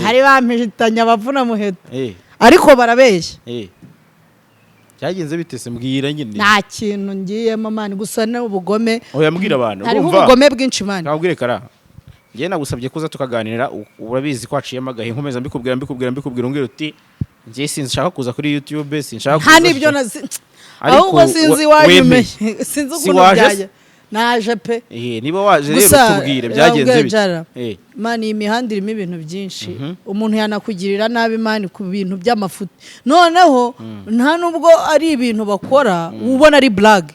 Hari bampitanye abavuna muheto, ariko barabeshya. Byagenze bite se? Mbwira nyine. Nta kintu ngiyemo, man, gusa ni ubugome. Oya, mbwira abantu. Hariho Urumva? ubugome bwinshi, man. Nkabwire kara, njyewe nagusabye kuza tukaganira, urabizi ko haciyemo agahe nkomeza mbikubwira, mbikubwira, mbikubwira, umbwira uti: "Njye sinshaka kuza kuri YouTube, sinshaka Nta kuza." n'ibyo nazi. Ariko Ahubwo sinzi iwanyu. Wemeye. Umenye sinzi Si ukuntu waje se? byajya. Naje pe. Niba waje rero, Gusa tubwire byagenze yabwiye bite. Jara. Man, iyi mihanda irimo ibintu byinshi. Umuntu yanakugirira nabi, man, ku bintu by'amafuti. Noneho nta nubwo ari ibintu bakora ubona ari blague,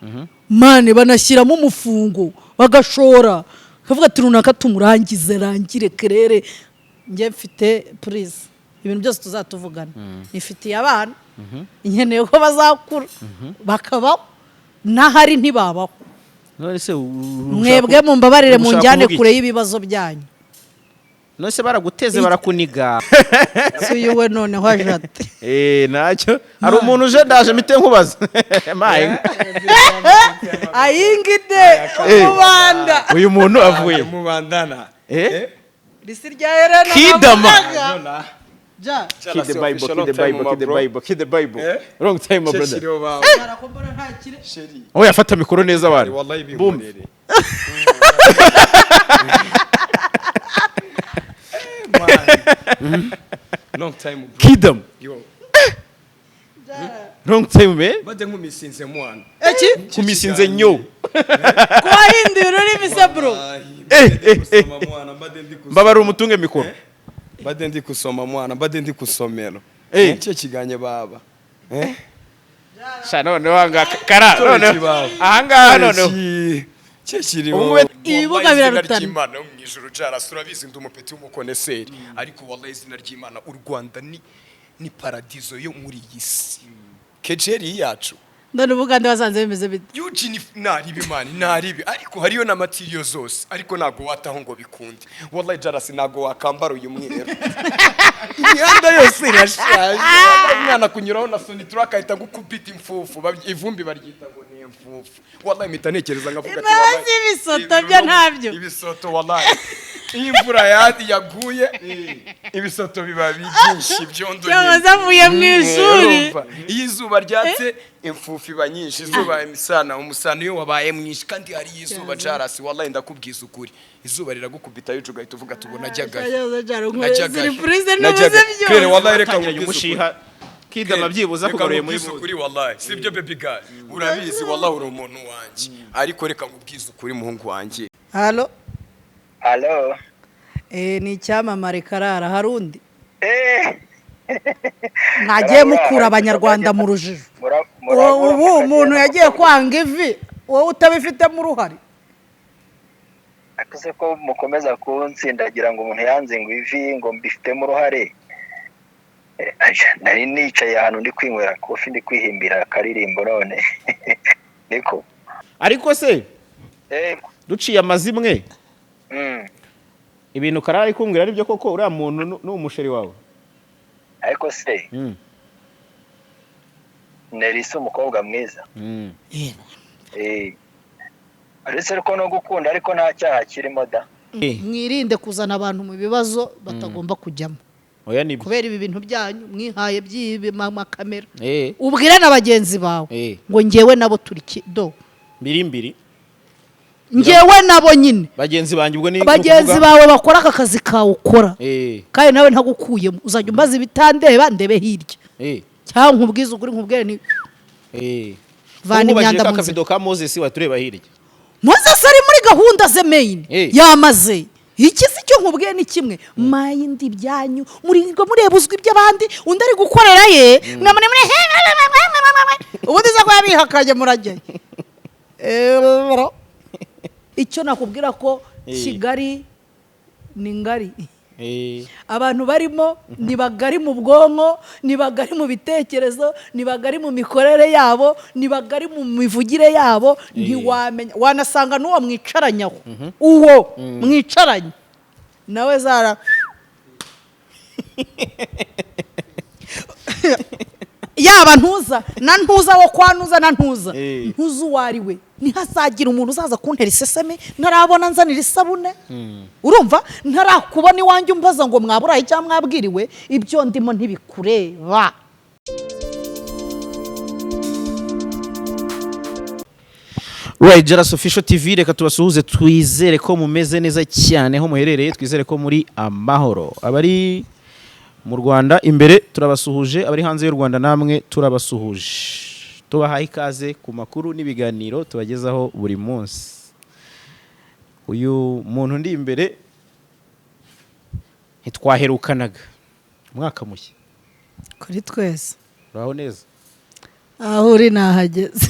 man, banashyiramo umufungo, bagashora kavuga ati: "Runaka tumurangize, rangire kerere." Njye mfite purize, ibintu byose tuzatuvugana. Nifitiye abana, nkeneye ko bazakura bakabaho, n'ahari ntibabaho. None se Mwebwe mumbabarire, ushaka munjyane kuvuga iki? kure y'ibibazo byanyu. None se baraguteze, barakuniga? Si uyu we noneho aje ate? Ntacyo, hari umuntu uje, ndaje mpite nkubaza. Maye. Ayingide umubanda. Uyu muntu avuye Mubandana. Risi rya Helena. Kidama. Navugaga. Ja. Keep the Bible, keep the Bible, keep the Bible, keep the Bible. Eh? Long time, my brother. Sheshiro bawe. Barakombora nta kire. Sheri. Oh, yafata mikoro neza abantu. Wallahi Boom. binkorere. Man. Long time, bro. Kidam. Yo. Long time, man. Bade nkumisinze, mwana. Eki? Kumisinze nyo. Kuwahinduye ururimi se, bro? Wallahi, mbade ndi kusoma, mwana, mbade ndi kusoma. Mbabara umutunge mikoro. Mbade ndi kusoma, mwana, mbade ndi kusomero. Icyo kiganye baba. Eh? Sha, noneho ahangaha kara noneho Kibaho. ahangaha noneho. Cye kiriho. Ubu ngubu- Ibibuga Wallahi, izina birarutana. ry'Imana yo mu ijuru, Jaras, urabizi ndi umupeti w'umukoneseri, ariko wallahi, izina ry'Imana, u Rwanda ni paradizo yo muri iyi si, kejeri yacu. None Ubugande wasanze bimeze bite? Eugene, naribi, man, naribi, ariko hariyo na material zose, ariko ntago wataho ngo bikunde. Wallahi Jaras, ntago wakambara uyu mweru, imihanda yose irashaje. Umwana kunyuraho na Sonitura akahita gukubita imfufu. Ivumbi baryita ngo ni imfufu. Wallahi mpita ntekereza nkavuga ati Imbabazi. Wallahi, Ibisoto byo ntabyo. Ibisoto, wallahi, iyo imvura yaguye ibisoto biba byinshi, ibyondo Cyangwa nyine. se avuye mu ishuri. Urumva, iyo izuba ryatse imfufu iba nyinshi, izuba imisana, umusana iyo wabaye mwinshi, kandi hari izuba, Jarasi, wallahi ndakubwiza ukuri, izuba riragukubita yucu ugahita uvuga ati: "Ubu najyagayo, najyagayo, Surprise n'ubuze. najyagayo." Claire, Byose. wallahi reka Watangiranye nkubwize ukuri. umushiha. Kidama byibuze Reka akugaruye muri nkubwize ukuri, wallahi sibyo, baby girl, urabizi, wallahi uri umuntu wanjye, ariko reka nkubwize ukuri, muhungu wanjye. Halo? Halo. Ni icyamamare Karara, hari undi? Eh. Mwagiye mukura Abanyarwanda mu rujijo. Murabura Ubu umuntu mukagenda yagiye mukabura. kwanga ivi, wowe utabifitemo uruhare. Ariko se ko mukomeza kunsindagira ngo umuntu yanze ngo ivi ngo mbifitemo uruhare? Aja, nari nicaye ahantu ndi kwinywera kofi, ndi kwihimbira akaririmbo, none niko. Ariko se duciye amazimwe, ibintu Karara ari kumbwira aribyo koko? Uriya muntu ni umusheri wawe? Ariko se Nerisi umukobwa mwiza. Uretse ko no gukunda, ariko nta cyaha kirimo da. Mwirinde kuzana abantu mu bibazo batagomba kujyamo. Oya, nibyo. Kubera ibi bintu byanyu mwihaye by'ibi makamera. Ubwire na bagenzi bawe ngo ngewe nabo turi do. Mbiri mbiri. Ngewe nabo nyine. Bagenzi banjye ubwo ni Bagenzi ukuvuga- bawe bakora aka kazi kawe ukora. Kandi nawe ntagukuyemo, uzajya umbaza ibitandeba ndebe hirya cyangwa nkubwize ukuri, nkubwire ni vana Nkubajije imyanda ka mu nzira. Kavido ka Moses watureba hirya. Moses ari muri gahunda ze main. Yamaze iki si cyo nkubwiye ni kimwe mayindi ibyanyu murirwa mureba uzwi iby'abandi, undi ari gukorera ye, mwamune muri ubundi se ko yabihakanye murajyayo. Icyo nakubwira ko Kigali ni ngari. Abantu barimo ni bagari mu bwonko, ni bagari mu bitekerezo, ni bagari mu mikorere yabo, ni bagari mu mivugire yabo. Ntiwamenya, wanasanga n'uwo mwicaranyaho, uwo mwicaranye nawe zara yaba ntuza na ntuza wo kwa ntuza na ntuza. Ntuzi uwo ari we. Ntihazagira umuntu uzaza kuntera iseseme ntarabona nzanira isabune, urumva? Ntarakubona iwanjye umbaza ngo mwaburaye cyangwa mwabwiriwe. Ibyo ndimo ntibikureba. Right, Jaras Official TV, reka tubasuhuze, twizere ko mumeze neza cyane aho muherereye, twizere ko muri amahoro. Abari mu Rwanda imbere turabasuhuje, abari hanze y'u Rwanda namwe turabasuhuje. Tubahaye ikaze ku makuru n'ibiganiro tubagezaho buri munsi. Uyu muntu ndi imbere ntitwaherukanaga. Umwaka mushya. Kuri twese. Uraho neza? Aho uri nahageze.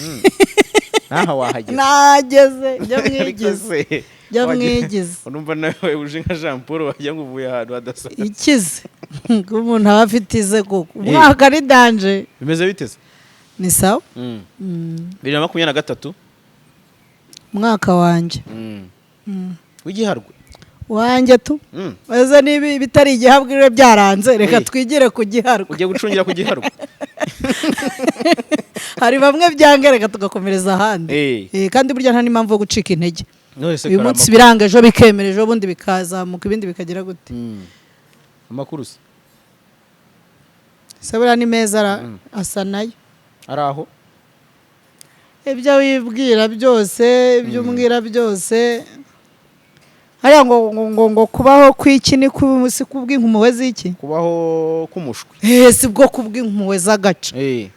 Naha wahageze. Nahageze, jya Ariko mwigize. se, Jya mwigize. Urumva nawe uje nka Jean Paul, wagira ngo uvuye ahantu hadasanzwe. Ikize ko umuntu aba afite ize koko, umwaka ari danger. Bimeze bite se? Ni sawa. 2023. Umwaka wanjye. W'igiharwe. Wanjye tu. Ese niba bitari igihabwa bibe byaranze, reka twigire ku giharwe. Ugiye gucungira ku giharwe. Hari bamwe byanga, reka tugakomereza ahandi. Kandi burya nta n'impamvu yo gucika intege. None se Uyu kari munsi amakuru? biranga, ejo bikemera, ejo bundi bikazamuka, ibindi bikagira gute. Amakuru se? Se buriya ni meza asa nayo. Ari aho. Ibyo wibwira byose, ibyo umbwira byose hariya, ngo kubaho kw'iki ni si kubw'impuhwe z'iki? Kubaho k'umushwi. Si bwo kubw'impuhwe z'agace.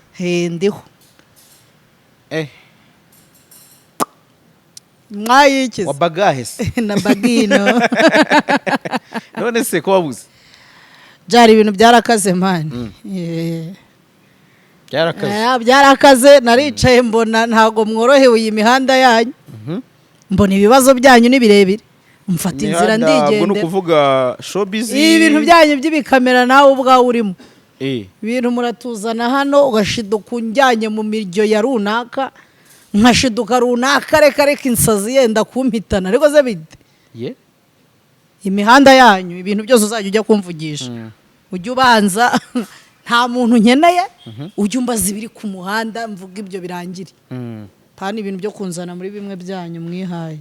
Ndiho. Mwayikize. Wa bagahe se? Na bagino. None se ko wabuze? Byari ibintu byarakaze, man. Byarakaze. Byarakaze. Naricaye mbona ntabwo mworohewe iyi mihanda yanyu, mbona ibibazo byanyu ni birebire, mfata inzira Imihanda, ubwo ni ndigendera. ukuvuga showbiz. Ibi bintu byanyu by'ibikamera, nawe ubwawe urimo, ibintu muratuzana hano, ugashiduka unjyanye mu miryo ya runaka, nkashiduka runaka, reka reka, insazi yenda kumpitana, ariko se bite? Ye. Imihanda yanyu, ibintu byose uzajya ujya kumvugisha, ujye ubanza, nta muntu nkeneye, ujye umbaza ibiri ku muhanda, mvuga ibyo birangire. Pana ibintu byo kunzana muri bimwe byanyu mwihaye.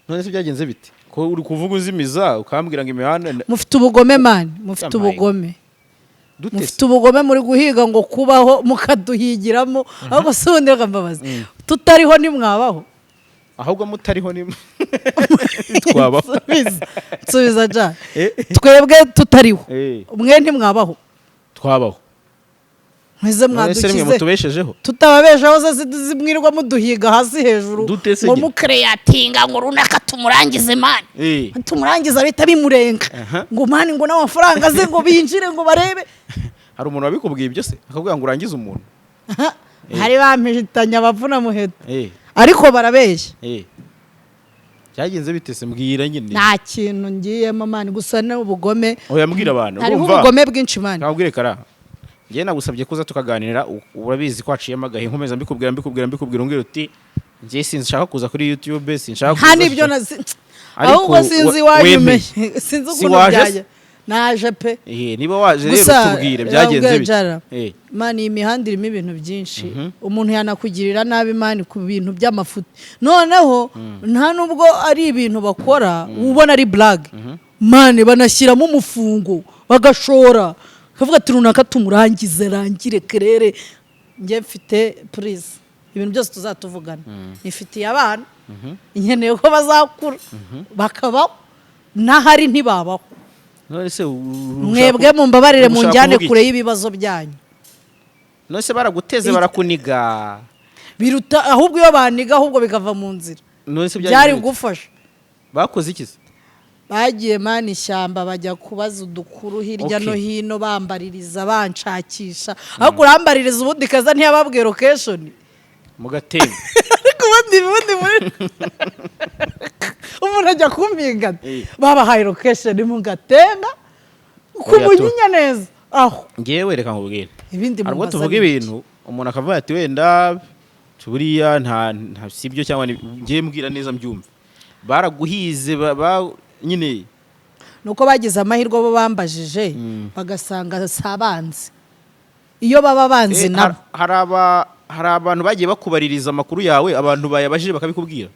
None se byagenze bite? Ko uri kuvuga uzimiza, ukambwira ngo imihanda Mufite ubugome, man, mufite Yampaye. ubugome. Dute se? Mufite ubugome, muri guhiga ngo kubaho mukaduhigiramo. Ahubwo si ubundi, reka mbabaze, tutariho ntimwabaho? Ahubwo mutariho ni twabaho. Nsubiza, nsubiza ja. Eh. Twebwe tutariho, mwe ntimwabaho? Twabaho. Mweze None se nimwe mwadukize. mutubeshejeho? Tutababeshaho se, zimwirwa muduhiga hasi hejuru Dute se ngo nyine? mukereyatinga ngo runaka tumurangize, man, tumurangize, bihita bimurenga. Ngo man, ngo n'amafaranga ze ngo binjire ngo barebe. Hari umuntu wabikubwiye ibyo se, akakubwira ngo urangize umuntu? Hari bampitanye abavuna muheto. Ariko barabeshya. Byagenze bite se? Mbwira nyine. Nta kintu ngiyemo, man, gusa ni ubugome. Oya, mbwira abantu. Hariho Urumva? ubugome bwinshi, man. Nkabwire kara, njyewe nagusabye kuza tukaganira, urabizi ko haciyemo agahe, nkomeza mbikubwira, mbikubwira, mbikubwira, umbwira uti njye sinshaka kuza kuri YouTube, sinshaka Nta kuza. n'ibyo Ariko ahubwo sinzi iwanyu. wemeye. Sinzi Si ukuntu waje se? byajya, naje pe. Niba waje rero, Gusa, tubwire byagenze nabwiye bite. Jara. Man, iyi mihanda irimo ibintu byinshi. Umuntu yanakugirira nabi, man, ku bintu by'amafuti. Noneho nta nubwo ari ibintu bakora ubona ari blague, man, banashyiramo umufungo, bagashora, bakavuga ati runaka tumurangize, rangire kerere. Njye mfite purize, ibintu byose tuzatuvugana, nifitiye abana, nkeneye ko bazakura bakabaho, n'ahari ntibabaho. None se Mwebwe mumbabarire, ushaka munjyane kuvuga iki? kure y'ibibazo byanyu. None se baraguteze, barakuniga? Biruta ahubwo iyo baniga, ahubwo bikava mu nzira. None se Byari byagenze bite? gufasha. Bakoze iki se? Bagiye, man, ishyamba, bajya kubaza udukuru hirya no hino, bambaririza, banshakisha. Ariko urambaririza, ubundi kaza ntiyababwiye location. Mu gatembo. Ariko ubundi muri umuntu ajya kumpiga, babahaye location mu Gatenga ku Oya, Munyinya neza aho. Ngewe reka nkubwire. Ibindi Hari ubwo mumbaza tuvuga ni iki? ibintu, umuntu akavuga ati wenda buriya nta sibyo, cyangwa ngewe mbwira neza mbyumve, baraguhize nyine. Nuko bagize amahirwe bo bambajije bagasanga si abanzi. Iyo baba banzi nabo. Hari aba Hari abantu bagiye bakubaririza amakuru yawe, abantu bayabajije bakabikubwira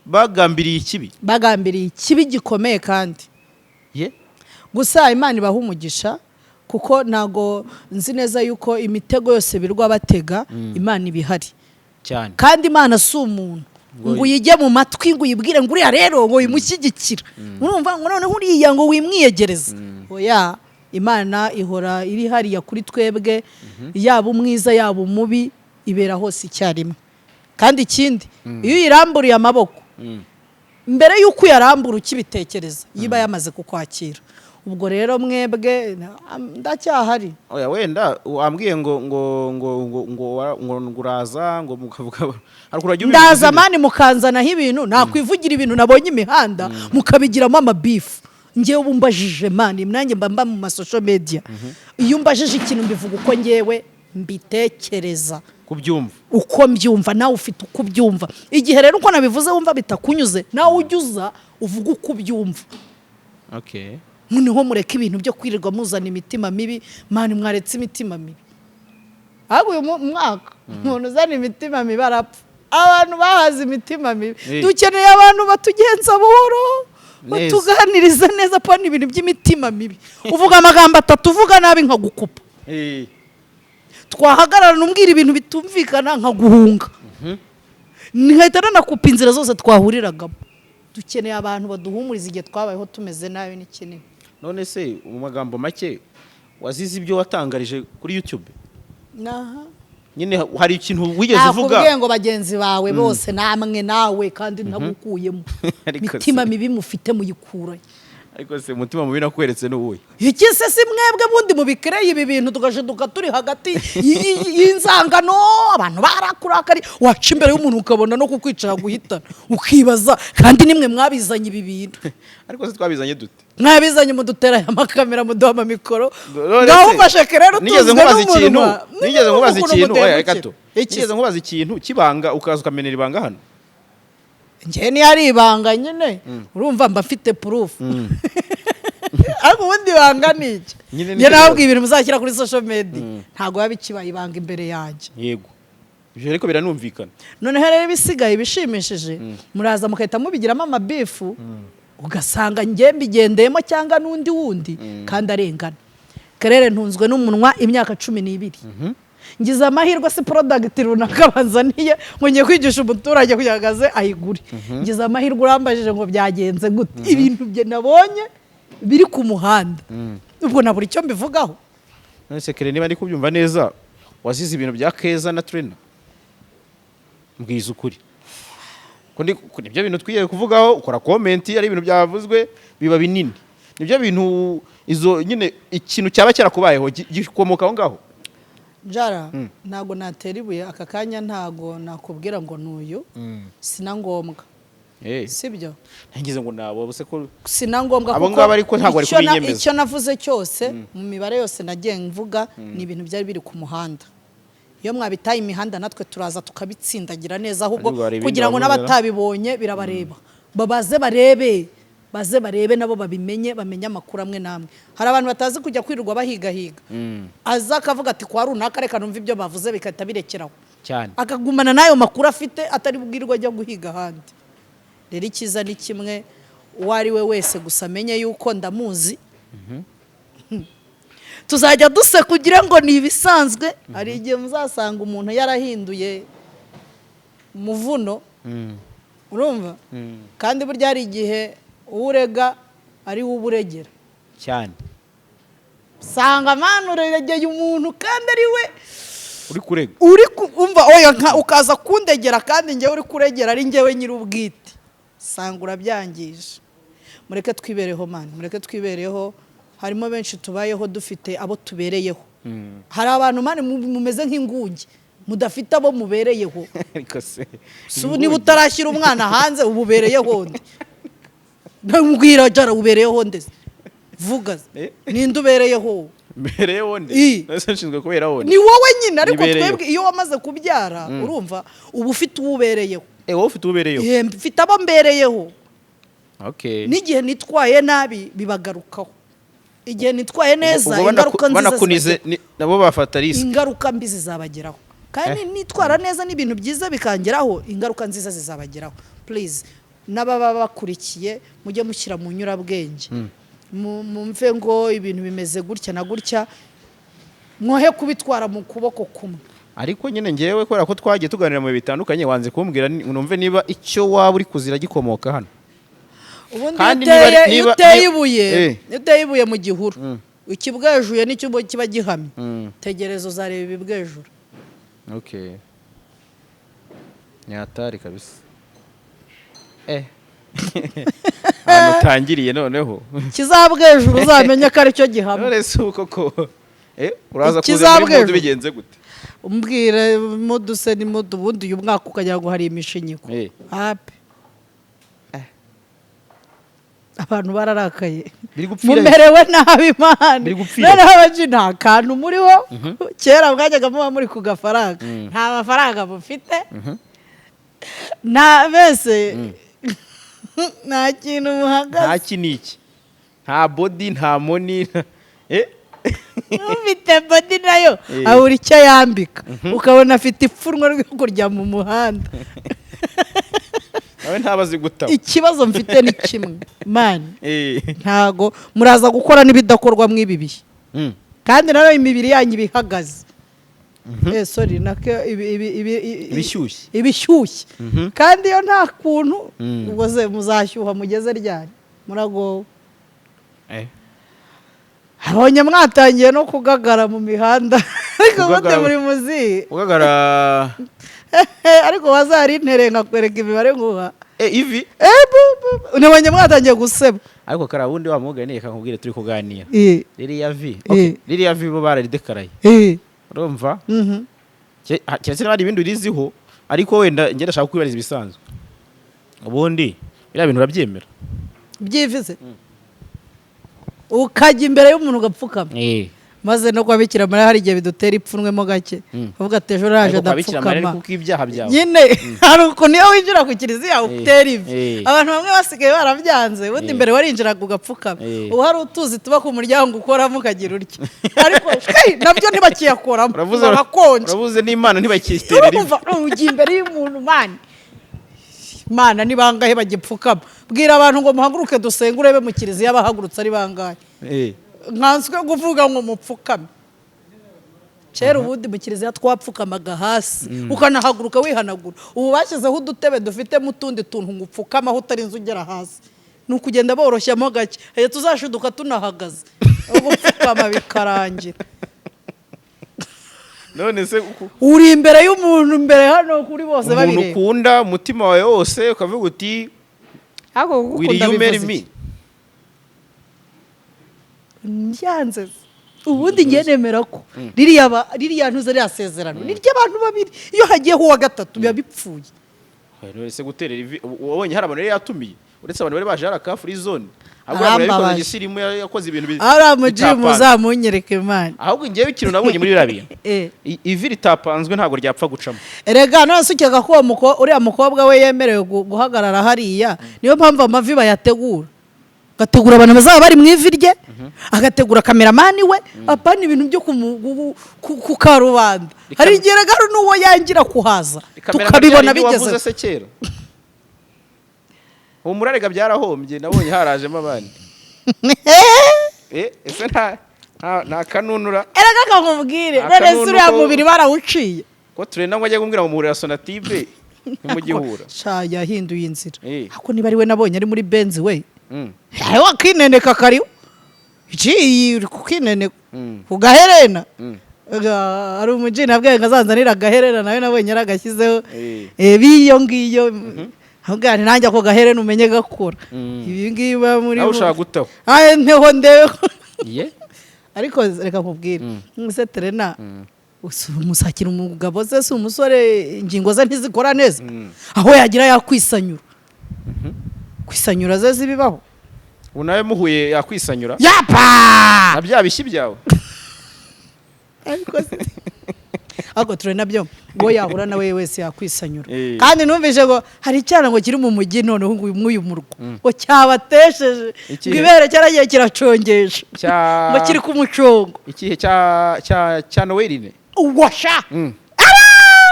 bagambiriye ikibi. Bagambiriye ikibi gikomeye kandi. Ye. Gusa Imana ibaha umugisha, kuko ntago nzi neza yuko imitego yose birwa batega, Imana iba ihari. Cyane. Kandi Imana si umuntu ngo uyijye mu matwi, ngo uyibwire ngo uriya rero ngo uyimushyigikira, urumva, ngo noneho uriya ngo wimwiyegereza. Oya, Imana ihora iri hariya kuri twebwe, yaba umwiza, yaba umubi, ibera hose icyarimwe. Kandi ikindi, iyo uyiramburiye amaboko, mbere y'uko uyarambura ukibitekereza, iba yamaze kukwakira. Ubwo rero mwebwe ndacyahari. Oya, wenda wambwiye ngo ngo ngo ngo ngo ngo ngo uraza ngo mukavuga, hari ukuntu wagiye Ndaza ubivuga. man, mukanzanaho ibintu, nakwivugira ibintu nabonye imihanda, mukabigiramo amabifu. Ngewe ubu mbajije man, nanjye mba mu ma social media, iyo umbajije ikintu mbivuga uko ngewe mbitekereza. Kubyumva. Uko mbyumva. Nawe ufite uko ubyumva. Igihe rero uko nabivuze wumva bitakunyuze, nawe ujya uza uvuga uko ubyumva. Okay. Noneho mureke ibintu byo kwirirwa muzana imitima mibi man. Mwaretse imitima mibi? Ahubwo uyu mwaka umuntu uzana imitima mibi arapfa. Abantu bahaze imitima mibi. Dukeneye abantu batugenza buhoro, Neza. batuganiriza neza, pana ibintu by'imitima mibi. Uvuga amagambo atatu uvuga nabi nkagukupa. Twahagararana umbwira ibintu bitumvikana nkaguhunga, nkahita nanakupa inzira zose twahuriragamo. Dukeneye abantu baduhumuriza. Igihe twabayeho tumeze nabi ni kinini. None se mu magambo make, wazize ibyo watangarije kuri YouTube? Aha. Nyine hari ikintu wigeze uvuga? Nakubwiye ngo bagenzi bawe bose namwe nawe kandi ntagukuyemo. Ariko se- Mitima mibi mufite muyikurayo. Ariko se umutima mubi nakweretse n'uwuhe? Iki se si mwebwe bundi mubikereye ibi bintu, tugashiduka turi hagati y'inzangano, abantu barakurakari, waca imbere y'umuntu ukabona no kukwicara guhitana, ukibaza kandi nimwe mwabizanye ibi bintu. Ariko se twabizanye dute? Mwabizanye, mudutera aya makamera, muduha amamikoro. None Ngaho se, ufashe rero nigeze utunzwe nkubaza ikintu n'umunwa. Nigeze nkubaza Ukuntu ikintu, oya, reka mudahemukira. tu Iki? Nigeze nkubaza ikintu kibanga ukaza ukamenera ibanga hano? Njye niyo ari ibanga nyine, urumva mba mfite proof. Ariko ubundi ibanga ni iki? Nyine Njye nicyo nababwiye, kibazo. ibintu muzashyira kuri social media ntabwo biba bikibaye ibanga imbere yanjye. Yego, ibyo ariko biranumvikana. Noneho rero ibisigaye ibishimishije, muraza mugahita mubigiramo amabifu, ugasanga njye mbigendeyemo cyangwa n'undi wundi kandi arengana. Kerere ntunzwe n'umunwa imyaka 12, ngize amahirwe si product runaka banzaniye ngo ngiye kwigisha umuturage kugira ngo aze ayigure. Ngize amahirwe urambajije ngo byagenze gute, ibintu bye nabonye biri ku muhanda, ubwo nabura icyo mbivugaho? None se kere, niba ndi kubyumva neza, wazize ibintu bya Keza na Trena? Mbwiza ukuri ko ko nibyo bintu twiye kuvugaho, ukora comment, ari ibintu byavuzwe biba binini. Nibyo bintu izo nyine, ikintu cyaba cyarakubayeho gikomoka aho ngaho? Jara, ntabwo natera ibuye aka kanya, ntabwo nakubwira ngo n'uyu, sina ngombwa. Sibyo? Ngize ngo nabo bose ko Sina ngombwa. Abo Kuko ngabo ariko ntabwo bari kubinyemeza. icyo navuze cyose mu mibare yose nagiye mvuga ni ibintu byari biri ku muhanda. Iyo mwabitaye imihanda, natwe turaza tukabitsindagira neza ahubwo, Ariko hari ibindi kugira ngo wavuze ra? n'abatabibonye birabareba, babaze barebe, baze barebe nabo babimenye, bamenye amakuru amwe n'amwe. Hari abantu batazi kujya kwirirwa bahigahiga, aza akavuga ati kwa runaka reka numve ibyo bavuze, bigahita birekeraho. Cyane. Akagumana n'ayo makuru afite, atari bwirwe ajya guhiga ahandi. Rero icyiza ni kimwe, uwo ari we wese gusa amenye yuko ndamuzi, tuzajya duseka kugira ngo ni ibisanzwe. Hari igihe muzasanga umuntu yarahinduye umuvuno, urumva? Kandi burya hari igihe uwo urega ari we uba uregera. Cyane. Usanga man uregeye umuntu kandi ari we uri kurega. Uri umva, oya, ukaza kundegera kandi njyewe uri kuregera ari njyewe nyir'ubwite, sanga urabyangije. Mureke twibereho man, mureke twibereho. Harimo benshi tubayeho dufite abo tubereyeho. Hari abantu man mumeze nk'ingunge, mudafite abo mubereyeho. Ariko se Si ubu niba utarashyira umwana hanze, uba ubereyeho nde? Mbwira jara, ubereyeho nde? Vuga. Eh? Ninde ubereyeho? Mbereyeho nde? I. Nase nshinzwe kuberaho nde? Ni wowe nyine ariko. Nibereyeho. Twebwe iyo wamaze kubyara, urumva, uba ufite uwo ubereyeho. Eh, wowe ufite ubereyeho? Eh, mfite abo mbereyeho. Okay. N'igihe nitwaye nabi bibagarukaho, igihe nitwaye neza Ubwo ingaruka nziza banakunize zibageraho. nabo bafata risk. Ingaruka mbi zizabageraho. Kandi nitwara neza n'ibintu byiza bikangeraho, ingaruka nziza zizabageraho. Please, n'ababa bakurikiye, mujye mushyira mu nyurabwenge. Mumve ngo ibintu bimeze gutya na gutya, mwohe kubitwara mu kuboko kumwe. Ariko nyine ngewe, kubera ko twagiye tuganira mu bihe bitandukanye, wanze kumbwira numve niba icyo waba uri kuzira gikomoka hano. Ubundi iyo Kandi uteye, iyo uteye ibuye, iyo uteye ibuye mu gihuru, ikibwejuye nicyo kiba gihamye. Tegereza, uzareba ibibwejura. Okay, ni hatari kabisa, ahantu utangiriye noneho. Kizabwejura uzamenye ko aricyo gihamye. None si uko ko uraza kuza muri Ikizabwejura. Mood bigenze gute? Umbwire mood se ni mood. Ubundi uyu mwaka ukagira ngo hari imishinyiko. Hape, abantu bararakaye. Biri gupfira. Mumerewe nabi, man. Biri gupfira. Noneho abaji nta kantu muriho. Kera mwajyaga muba muri ku gafaranga, nta mafaranga mufite, nta bese, nta kintu muhagaze. Nta ki n'iki, nta body, nta money. Ufite body nayo abura icyo yambika, ukabona afite ipfunwe ryo kurya mu muhanda. Nawe ntabazi gutaba. Ikibazo mfite ni kimwe, man. Ntago muraza gukora n'ibidakorwa mw'ibi bihe. Kandi nawe imibiri yanyu iba ihagaze, sorry, nako Ibishyushye. Ibishyushye. Kandi iyo nta kuntu, ubwo se muzashyuha mugeze ryari? Muragowe. Abonye mwatangiye no kugagara mu mihanda, ariko ubundi Kugagara- muri muzi. Ugagara. Ariko wazarintere nkakwereka imibare nkuha. Ivi. Nabonye mwatangiye guseba. Ariko kariya wundi wamugani, reka nkubwire, turi kuganira. Ririya vi, okay, ririya vi bo bararidekaraye. Urumva? Mhm. Keretse niba hari ibindi uriziho, ariko wenda njye ndashaka kwibariza ibisanzwe. Ubundi biriya bintu urabyemera? Byivize ukajya imbere y'umuntu ugapfukama, maze no kwa Bikira Mariya hari igihe bidutera ipfunwe mo gake, uvuga ati ejo naje Ariko kwa Bikira Mariya ni ndapfukama. kuko ibyaha byawe. Nyine hari ukuntu iyo winjira ku kiliziya utera ivi. Abantu bamwe basigaye barabyanze. Ubundi mbere warinjiraga ugapfukama. Ubu hari utuzi tuba ku muryango ukoramo ukagira utya, ariko shwi, nabyo ntibakiyakoramo. Uravuze. Barakonje. Uravuze n'Imana ntibakiterera ivi. Urumva ujya imbere y'umuntu, man. Mana, ni bangahe bagipfukama? Bwira abantu ngo muhaguruke dusenge, urebe mu kiliziya bahagurutse ari bangahe. Nkanswe kuvuga ngo mupfukame. Kera ubundi mu kiliziya twapfukamaga hasi, ukanahaguruka wihanagura. Ubu bashyizeho udutebe dufitemo utundi tuntu ngo upfukamaho utarinze ugera hasi. Ni ukugenda boroshyamo gake. Tuzashiduka tunahagaze, gupfukama bikarangira. None se Uri imbere y'umuntu, imbere hano kuri bose, umuntu babireba. ukunda umutima wawe wose, ukavuga uti Ariko will kugukunda you marry bivuze me? iki? Byanze. Ubundi ngiye nemera ko ririya ntuze, ririya sezerano ni ry'abantu babiri. Iyo hagiyeho uwa gatatu biba bipfuye. None se guterera ivi, wabonye hari abantu yari yatumiye uretse abantu bari baje? Hari aka free zone, ahubwo uriya muntu yabikoze Arambabaje. gisirimu, yakoze ibintu Ariya mujimu. bitapanze. Uzamunyereke, man. Ahubwo ngewe ikintu nabonye muri biriya bintu, ivi ritapanzwe ntabwo ryapfa gucamo. Erega none se ukeka ko uwo uriya mukobwa we yemerewe guhagarara hariya? Niyo mpamvu amavi bayategura, agategura abantu bazaba bari mu ivi rye, agategura cameraman we, apana ibintu byo ku karubanda. Hari igihe rega hari n'uwo yangira kuhaza, tukabibona wavuze bigeze. Se kera humura rega, byarahombye, nabonye harajemo abandi. Ese nta kanunura? Erega kakubwire, Aka none se nunu uriya ko- mubiri barawuciye? Ko turenda ngo ajye kumbwira ngo muhurira Sonatube ntimugihura. Sha, yahinduye inzira. Ako niba ari we nabonye ari muri Benz we, hariho akineneka kariho igiye uri kukineneka ku gaherena. Hari umujyi nabwiye ngo azanzanire agaherena, nawe nabonye yaragashyizeho. B'iyo ngiyo ahubwo nanjye ako gaherena umenye gakura. Ibi ngibi biba muri Nawe ushaka gutaho. Aye, nteho ndebe Ye. Ariko reka nkubwire, se terena umusakira umugabo se, si umusore, ingingo ze ntizikora neza, aho yagira yakwisanyura, kwisanyura ze zibibaho. Ubu nawe muhuye yakwisanyura? Yapa. Na bya bishyi byawe? Ariko ariko ture nabyo ngo yahura nawe wese yakwisanyura. Kandi numvise ngo hari icyana ngo kiri mu mujyi noneho ngo mw'uyu murwa ngo cyabatesheje, Ikihe? ngo ibere cyaragiye kiracongesha, Cya ngo kiri ku mucongo. Ikihe? Cya Noweline? Washa.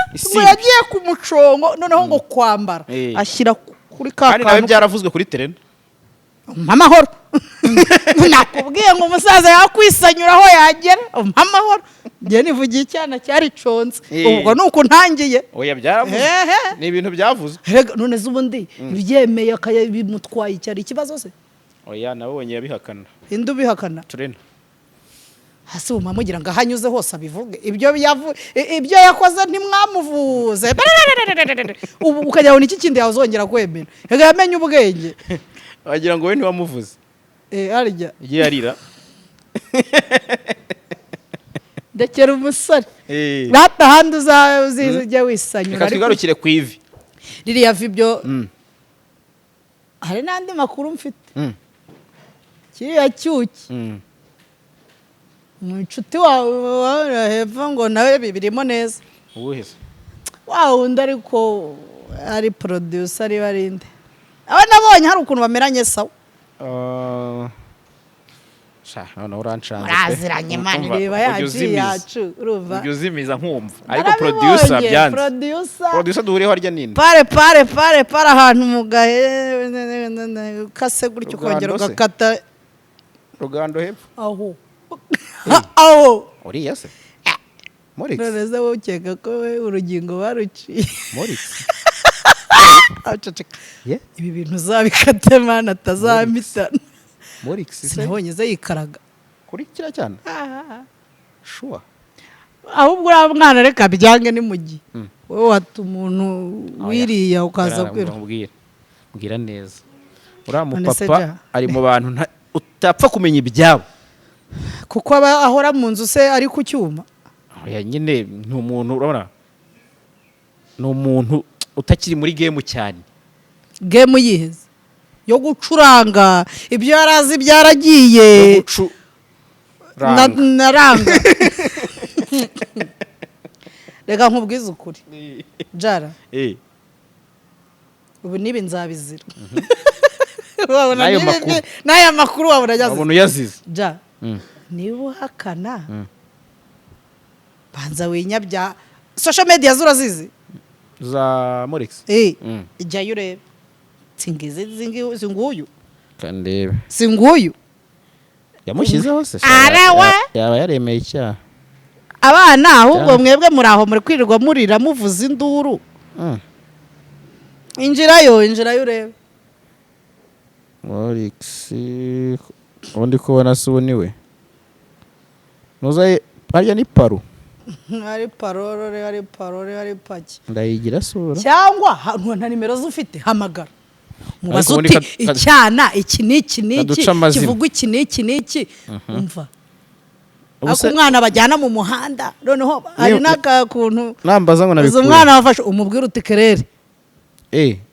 Ngo Isimbi. yagiye ku mucongo, noneho ngo kwambara ashyira kuri ka Kandi nawe kantu. byaravuzwe kuri terena. Umpa amahoro, nakubwiye ngo umusaza yakwisanyura aho yagera. Umpa amahoro, njye nivugiye icyana cyariconze. Ubwo ni uku ntangiye. Oya, byaravuzwe. Hehe. Ni ibintu byavuzwe. Erega none se ubundi byemeye bimutwaye, icyari ikibazo se? Oya, nabonye yabihakana. Indi ubihakana? Terena. Hasi ubu mugira ngo aho anyuze hose abivuge ibyo ibyo yakoze, ntimwamuvuze. Ubu ukajya ngo iki kindi yazongera kwemera? Reka, yamenye ubwenge. Wagira ngo we ntiwamuvuze. Eh, harya. Igihe yarira. Ndekera umusore rata, ahandi uziza ujya wisanyura. Reka Ariko twigarukire ku ivi. Ririya vi byo, hari n'andi makuru mfite. Kiriya cyuki, mu inshuti wawe wawe hepfo, ngo nawe bibirimo neza. Uwuhe se? Wa wundi, ariko ari producer, ari barinde aba nabonye hari ukuntu bameranye sawa. Ah, sha, noneho uranshanze pe. Muraziranye man. Umva, Reba ujya yacu uzimiza. yacu, urumva? Ujya uzimiza nkumva, ariko Narabibonye, producer byanze. Producer. Producer duhuriyeho harya ninde? Pare pare pare pare, ahantu mu gahe ukase gutyo, ukongera Rugando se? ugakata. Rugando hepfo. Aho aho. Uriya se Morix? None se wowe ukeka ko we urugingo baruciye? Morix. Aceceka. Yeah. Ibi bintu uzabikate man, atazamitana. Morix se? Sinabonye ze yikaraga. Kuri kiriya cyane sure. Ahubwo uriya mwana reka byange, ni mu gihe wowe wata umuntu wiriya ukaza kwira. Mbwira, mbwira neza, uriya None se mupapa ja. ari mu bantu utapfa kumenya ibyabo. Kuko aba ahora mu nzu se, ari ku cyuma. Oya nyine, ni umuntu, urabona ni umuntu utakiri muri game cyane. Game yiheze yo gucuranga, ibyo yari azi byaragiye. Yo gucuranga. Naranga, reka nkubwize ukuri, Jara. Ubu nibi nzabizira. Wabona N'ayo nibi makuru. N'aya makuru wabona ageze. Wabona uyazize. Ja, niba uhakana, banza winyabya social media zurazizi. Za Morix? Eh. Ijyayo urebe, singizi singuyu. Kandebe. Singuyu. Yamushyizeho se? Arawe. Yaba yaremeye icyaha. Abana ahubwo mwebwe muri aho muri kwirirwa murira muvuza induru. Injirayo, injirayo urebe. Morix ubundi kubona se ubu niwe ntuza harya ni paru? Hari parole, hari parole, hari paki. Ndayigira sura. Cyangwa nta nimero ze ufite, hamagara mubaze Ariko ubundi uti icyana iki n'iki n'iki kaduca amazina. kivugwa iki n'iki n'iki, umva. Ubu Ariko umwana bajyana mu muhanda, noneho hari n'akakuntu nambaza ngo uzi nabikura umwana wafashe, umubwira uti kerere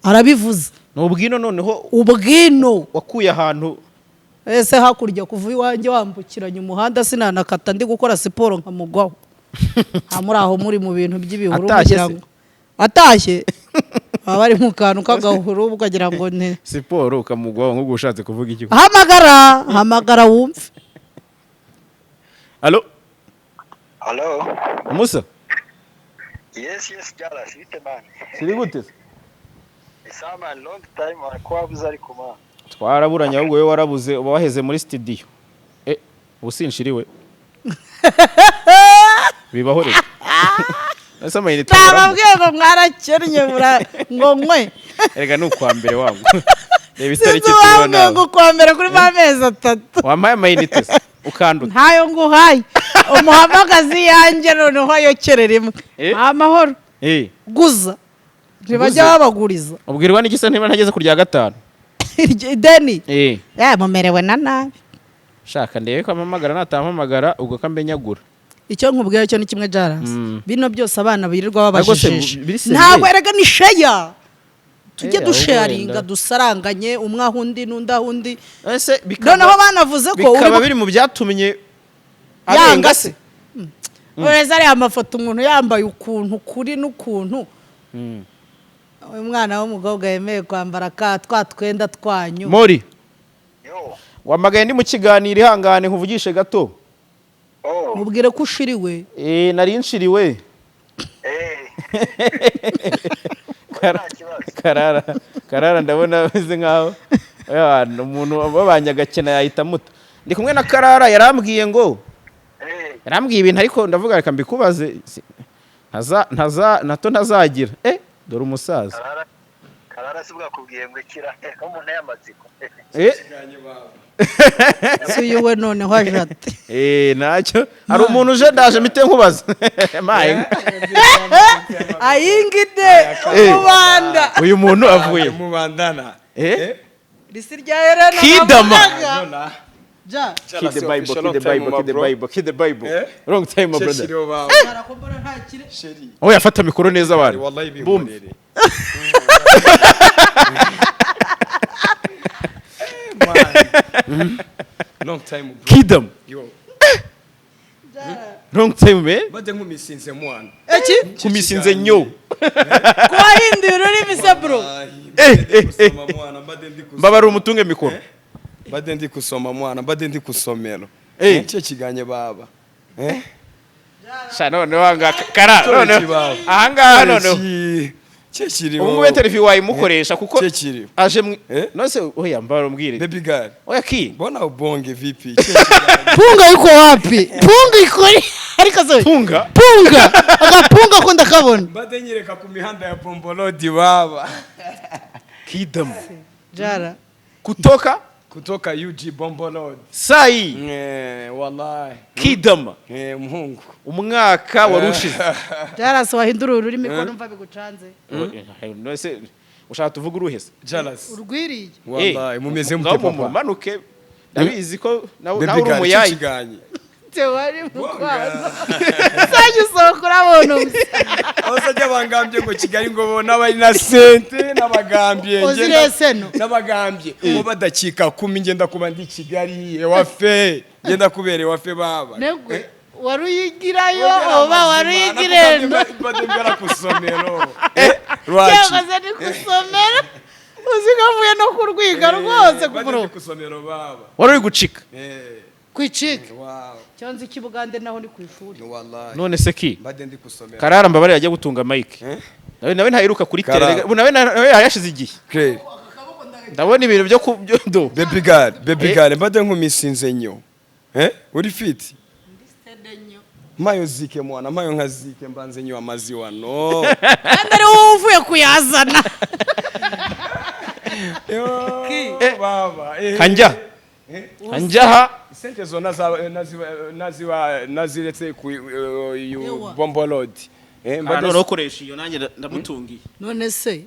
arabivuze. Ni ubwino noneho. Ubwino. Wakuye ahantu. Ese hakurya kuva iwanjye wambukiranya umuhanda, sinanakata ndi gukora siporo nkamugwaho, nta muri aho muri mu bintu by'ibihuru. Atashye Mugira se? ngo atashye baba bari mu kantu k'agahuru, ukagira ngo ni Siporo ukamugwaho, nk'ubwo ushatse kuvuga iki? Hamagara, hamagara wumve. Alo? Hello. Musa. Yes, Jalas, bite man? Siri gute se? Isa man, long time ko wabuze ariko man. Twaraburanye, ahubwo wowe warabuze, uba waheze muri studio. Ubu sinshiriwe, bibaho rero, ese amayinite aburamo? Nababwiye ngo mwarakennye ngo nkwe. Erega ni ukwa mbere wangu, reba Sinzi. itariki turiho. Uwambwiye Nawe ngo ukwa mbere kuri ba mezi 3. Wampaye amayinite se ukanduta? Ntayo nguhaye, umuhamagazi yanjye noneho ayokere rimwe. Amahoro. Guza, ntibajya Guza? babaguriza. Ubwirwa n'iki se niba ntageze ku rya gatanu? Ideni ya mumerewe na nabi. Shaka ndebe ko ampamagara, natampamagara ubwo ko ambenyagura. Icyo nkubwira cyo ni kimwe, Jarasi. Bino byose abana birirwa Ariko se babajijisha. biri seriye? Ntabwo erega ni share, tujye Ahubwo dusharinga, wenda. dusaranganye, umwe aho undi n'undi aho undi. Ese bikaba Noneho banavuze ko bikaba biri mu byatumye yanga arenga se? Ureza ariya mafoto, umuntu yambaye ukuntu kuri n'ukuntu, uyu mwana w'umukobwa yemeye kwambara ka twa twenda twanyu. Mori. Yo. Wamagaye ndi mu kiganiro, ihangane nkuvugishe gato. Oh. Mubwire ko ushiriwe. Nari nshiriwe. Nta kibazo. Karara, Karara, ndabona ameze nkaho umuntu wabanye agakena yahita amuta. Ndi kumwe na Karara, yarambwiye ngo yarambwiye ibintu, ariko ndavuga reka mbikubaze, ntaza ntaza nato ntazagira. Dore umusaza. Karara, Karara si bwakubwiye ngo ikira umuntu y'amatsiko. Si uyu we noneho aje ate? Ntacyo, hari umuntu uje, ndaje mpite nkubaza. Maye. Ayingide umubanda. Uyu muntu avuye Mubandana. Risi rya Helena. Kidama. Navugaga. Ja. Keep the Bible, keep the Bible, keep the Bible, keep the Bible. Eh? Long time, my brother. Sheshiro bawe. Barakombora ntakire. Sheri. Oh, yafata mikoro neza abantu. Wallahi Boom. bihorere. Man. Long time, bro. Kidam. Yo. Long time, man. Bade nkumisinze mwana. Eki? Kumisinze nyo. Kuwahinduye ururimi se, bro? Kusoma mwana, mbade ndi kusoma. Mbabara umutunge mikoro. Mbade ndi kusoma mwana, mbade ndi kusomero. Icyo kiganye baba. Eh? Sha, noneho ahangaha kara noneho Kibaho. ahangaha noneho Cye kiriho. ubu ngubu interview wayimukoresha kuko Cye kiriho. aje mu Eh? nose. Oya, mbabara umbwire. Baby girl. Oya ki. Mbona ubonge vipi? Cye kiganye. Punga yuko wapi? Punga ikori. Ariko se Punga. Punga. Agapunga ko ndakabona. Mbade nyereka ku mihanda ya Bombolodi baba. Kidam. Jara. Kutoka Kutoka UG Bombolodi. sai Wallahi. Kidam. Muhungu. Umwaka wari ushize. Jara, se wahindura ururimi ko numva bigucanze? Nose ushaka tuvuge uruhe se? Jealous. Urwiriye. Wallahi mumeze mute Ngaho papa? mumanuke, ndabizi ko nawe Baby nawe uri girl, cyo umuyayi. kiganye. Tewe ari mu kwazo. Sajya usohoka urabona umusa. Abasajya bangambye ngo Kigali ngo bona abari na sente n'abagambye Ozire seno. N'abagambye ngo badakika kumi ngenda kuba ndi Kigali ewafe ngenda kubera ewafe baba. Negwe. Wari uyigirayo oba wari uyigirendo. Badembera kusomero. Rwaci. Cyangwa se ni kusomera. Uzi ko avuye no kurwiga rwose Badembera kuburo. kusomero baba. Wari uri gucika. Kwicika. Wow. Cyanze ikibugande naho ni ku ishuri. Wallahi. None se ki Mbade ndi kusomero. Karara, mbabare yajya gutunga mike. Nawe ntaheruka kuri Karara. tele, nawe nawe yashize igihe. Claire. Ndabona ibintu byo ku byo do. Baby girl, baby girl, mbade nkumisinze nyo. Uri fit? Mayo zike mwana, mayo nka zike mbanze nywa amaziwa no. Kandi ari wowe uvuye kuyazana. Yo, baba. Kanja kanjaha. Sente zo naziba naziretse ku yu Ewa. Bombolodi. Mbade noneho koresha iyo nanjye ndamutungiye. None se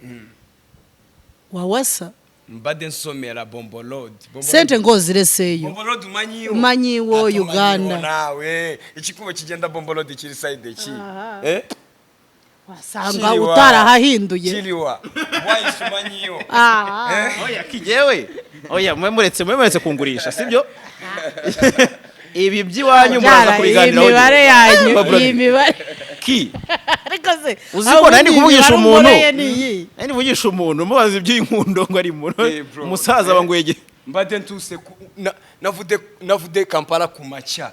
wawasa Mbade nsomera Bombolodi. sente ngo zireseyo. Bombolodi umanyiwo. Umanyiwo, Ati Uganda. umanyiwo nawe. Ikikubo kigenda Bombolodi kiri side ki? Aha. Wasanga Kiriwa. utarahahinduye. Kiriwa. Wayise umanyiwo. Aha. Oya kijewe, oya, mwe muretse kungurisha, sibyo? Ibi by'iwanyu muraza Jara, iyi kubiganiraho mibare yanyu, Ba brother. iyi mibare. Ki Ariko se Uzi ko nari ndi kuvugisha imibare umuntu. unkoreye ni iyi. Nari ndivugisha umuntu mubaza iby'inkundo ngo ari mu Bro. umusaza bangwege. Mbade ntuse navude Kampala ku macha.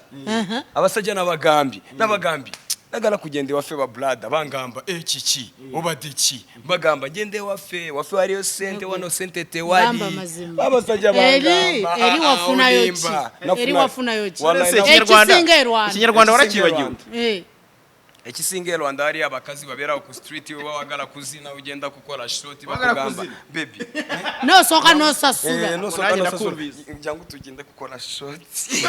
Abasajja n'abagambi n'abagambi nagala kugenda iwafe ba brother bangamba kiki obadde ki bagamba ngende wafe wafe waliyo sente wano sente tewali. Gamba amazima. Abasajja Eri, bangamba eri wafunayo ki? olimba. Eri wafunayo ki? Wallahi Ese Ikinyarwanda Ekisinga e Rwanda. Ikinyarwanda warakibagiwe. Ekisinga e Rwanda hariyo abakazi babeerawo ku street wawagala kuzina ugenda kukola shoti Wagala bakugamba kuzina. baby. Nosoka nosasula. Nosoka Nanjye nosasula. ndakumvise. Jangu tugende kukola shoti.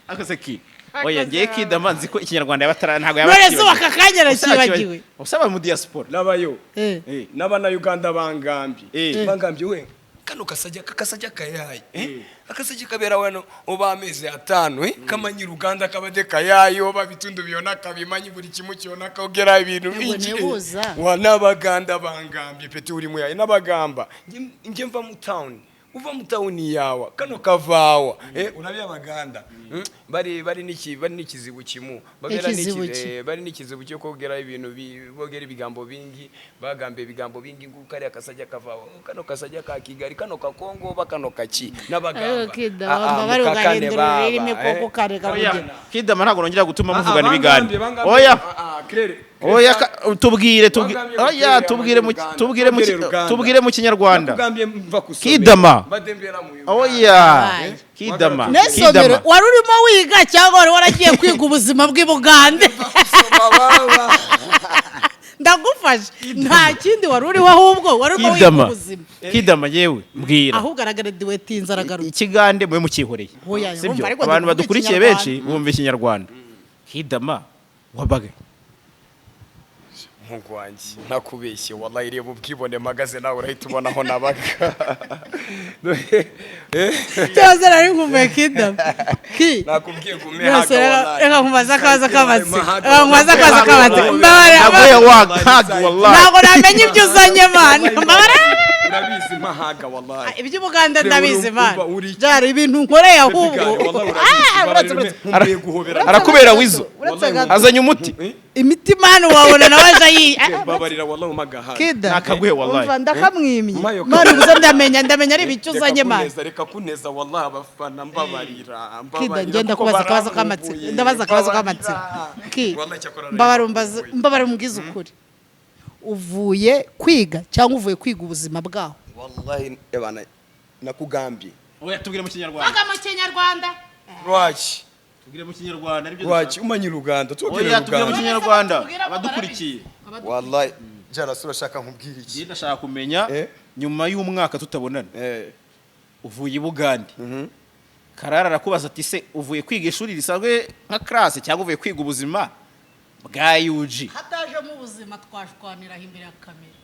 Akose ki oya, ngiye kidama nzi ko Ikinyarwanda yabatara ntabwo yaba None se aka kanya arakibagiwe? Usaba mu diaspora. Labayo. N'abannayuganda bangambye bangambye we kano kasajja kakasajja kayayi akasajja kabeera wano oba amezi 5 kamanyi Uganda kabadde kayayi oba bitundu byonna kabimanyi buli kimu kyonna kogera ebintu Yego, bingi. nebuuza. Wa n'abaganda bangambye peti uri muyayi n'abagamba nje nva mu town uva mu town yawa kano kavaawa urabye abaganda bari niki bari n'ikizibu kimu babera Ekizibu n'iki ki? bari n'ikizibu cyo kogera ibintu bogera ibigambo bingi bagamba ibigambo bingi ngo kari akasajja kavaawa kano kasajja ka Kigali kano ka Kongo ba kano kaki n'abagamba Ariko kida, Ah, ah, bamba bari mukakane ugahindura baba, ururimi koko ukareka Oya kugira. kidama ntabwo nongera gutuma muvugana Ah, ibiganiro. bangambye, Oya. ah, ah, Claire, Oya, tubwire tubwire. Wagambye Oya, gukorera tubwire mu Uganda. tubwire mu Tubwire Uganda. Tubwire mu Kinyarwanda. Nakugambye mva kusomera. Kidama. Mbadembera mu Uganda. Oya. Aye. Kidama. Nesomero Kidama. wari urimo wiga cyangwa wari waragiye kwiga ubuzima bw'i Bugande? Kusoma baba. Ndagufashe, nta kindi wari uriho, ahubwo wari urimo wiga Kidama. ubuzima. Kidama, yewe mbwira. Ahubwo aragraduatinze, aragaruka. Ikigande mwe mukihoreye. Oya, Sibyo? urumva, ariko Abantu ndavuga badukurikiye Ikinyarwanda. benshi bumva Ikinyarwanda. Kidama, wabaga Muhungu wanjye, ntakubeshye, wallahi, reba ubwibone mpagaze, nawe urahita ubona aho nabaga. Cyose nari nkumbuye Kidama ki. Nakubwiye ngo umpe Yose haga, reka wallahi. reka nkubaze akabazo k'amatsiko. Mahaga, Reka nkubaze akabazo k'amatsiko, mbabara. Naguye wakaga, wallahi. Ntabwo namenya ibyo uzanye, man, mbabara. Urabizi, mpahaga, wallahi. Iby'Ubuganda ndabizi, man. Urumva uri- Byari ibintu nkoreye ahubwo. Wallahi, urabizi, Uretse- nkumbuye guhobera. Arakubera wizo. Uretse gato. Azanye umuti. Imiti, man, wabona nawe aje ayi Mbabarira, wallahi, umagahaga. Kida. Nakaguhe, wallahi. Umva, ndakamwimye. Mayo. Man, ubuze ndamenya ari ibicyo uzanye, man. Reka kuneza, wallahi, abafana, mbabarira. Kida, Mbabarira, ngenda kuko kubaza akabazo barambuye. k'amatsiko, ndabaza akabazo Mbabarira. k'amatsiko ki. Wallahi, cyakora Mbabara, umbaze, narabikumbuye. mbabara, umbwize ukuri, uvuye kwiga cyangwa uvuye kwiga ubuzima bwaho? Wallahi, ebana, nakugambye. Oya, tubwire mu Kinyarwanda. Mu Kinyarwanda. Rwaki? Tubwire mu Kinyarwanda nibyo. Rwaki umanye Uganda, tubwire. Oya, tubwire mu Uganda. Kinyarwanda abadukurikiye. Wallahi, Jarasi, urashaka nkubwire iki? Njye ndashaka kumenya, Eh? nyuma y'umwaka tutabonana, Eh. uvuye i Bugande. Karara arakubaza ati: "Se uvuye kwiga ishuri risanzwe nka classe cyangwa uvuye kwiga ubuzima bwa UG?" Hatajemo ubuzima twashwaniraho imbere ya kamera,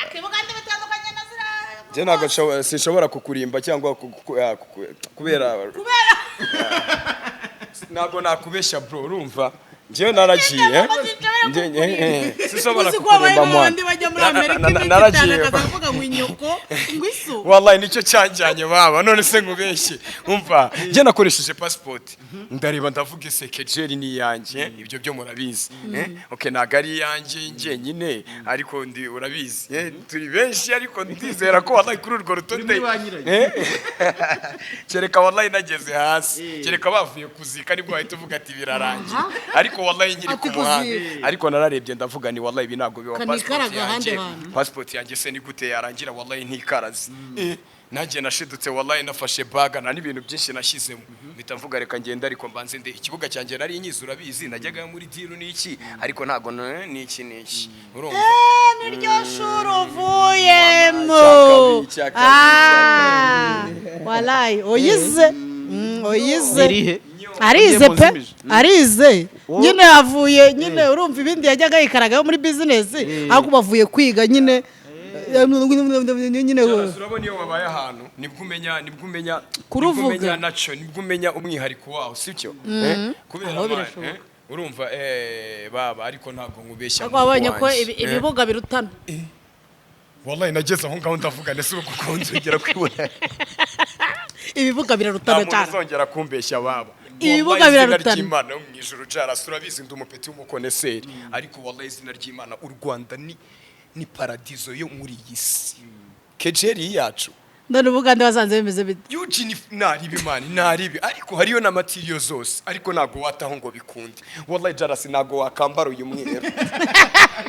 akibugande bitandukanye na ziriya. Njye ntabwo sinshobora kukurimba cyangwa kubera Kubera ntabwo nakubeshya, bro, urumva njyewe naragiye. Sinshobora Uzi ko habaye kukurimba, mwana. n'abandi bajya muri Amerika iminsi Naragiye. 5 akaza ngo inyoko ngo isu. Wallahi, nicyo cyanjyanye, baba. None se nkubeshye? Umva, njye nakoresheje passport, ndareba, ndavuga: "Ese kejeri ni iyanjye?" Ibyo byo murabizi, eh? Okay, ntabwo ari iyanjye njyenyine, ariko ndi urabizi, eh? Turi benshi, ariko ndizera ko wallahi kuri urwo rutonde muri ba nyirayo. eh? Kereka wallahi nageze hasi, kereka bavuye kuzika, nibwo wahita uvuga ati birarangiye, ariko wallahi nkiri Ati ku muhanda. kuzika. Ariko nararebye, ndavuga ni wallahi ibi ntabwo biba. Passport Kanikaraga ahandi yanjye, hantu. passport yanjye se ni gute yarangira wallahi ntikaraze? Nanjye nashidutse, wallahi, nafashe baga nta n'ibintu byinshi nashyizemo, mpita mvuga: "Reka ngende, ariko mbanze nde ikibuga cyanjye." Nari nyizi, urabizi, najyaga muri deal n'iki, ariko ntabwo n'iki n'iki, urumva. Niryo shuri uvuyemo? Icya kabiri, icya kabiri. Ah, wallahi oyize. Oyize. Irihe? Arize pe. Muzimije. Arize nyine, avuye nyine, urumva ibindi yajyaga yikaragaho muri bizinesi, ariko ubu avuye kwiga nyine nyine. Urabona, iyo wabaye ahantu nibwo umenya Kuruvuga. nibwo umenya naco, nibwo umenya umwihariko wawo, sibyo? Kubera Aho man, birashoboka. urumva, baba, ariko ntabwo nkubeshya, Ariko wabonye ko wanjye. ibibuga birutana. Wallahi, nageze aho ngaho ndavuga: "Ndetse ubu kuko nzongera kwibona?" Ibibuga Nta birarutana muntu cyane. uzongera kumbeshya, baba. Ibibuga Wallahi, izina birarutana. ry'Imana yo mu ijuru, Jarasi, urabizi, ndi umupeti w'umukoneseri, ariko wallahi, izina ry'Imana, u Rwanda ni paradizo yo muri iyi si, kejeri yacu. None Ubugande wasanze bimeze bite? Eugene, naribi, man, naribi, ariko hariyo na material zose, ariko ntabwo wataho ngo bikunde. Wallahi, Jarasi, ntabwo wakambara uyu mweru,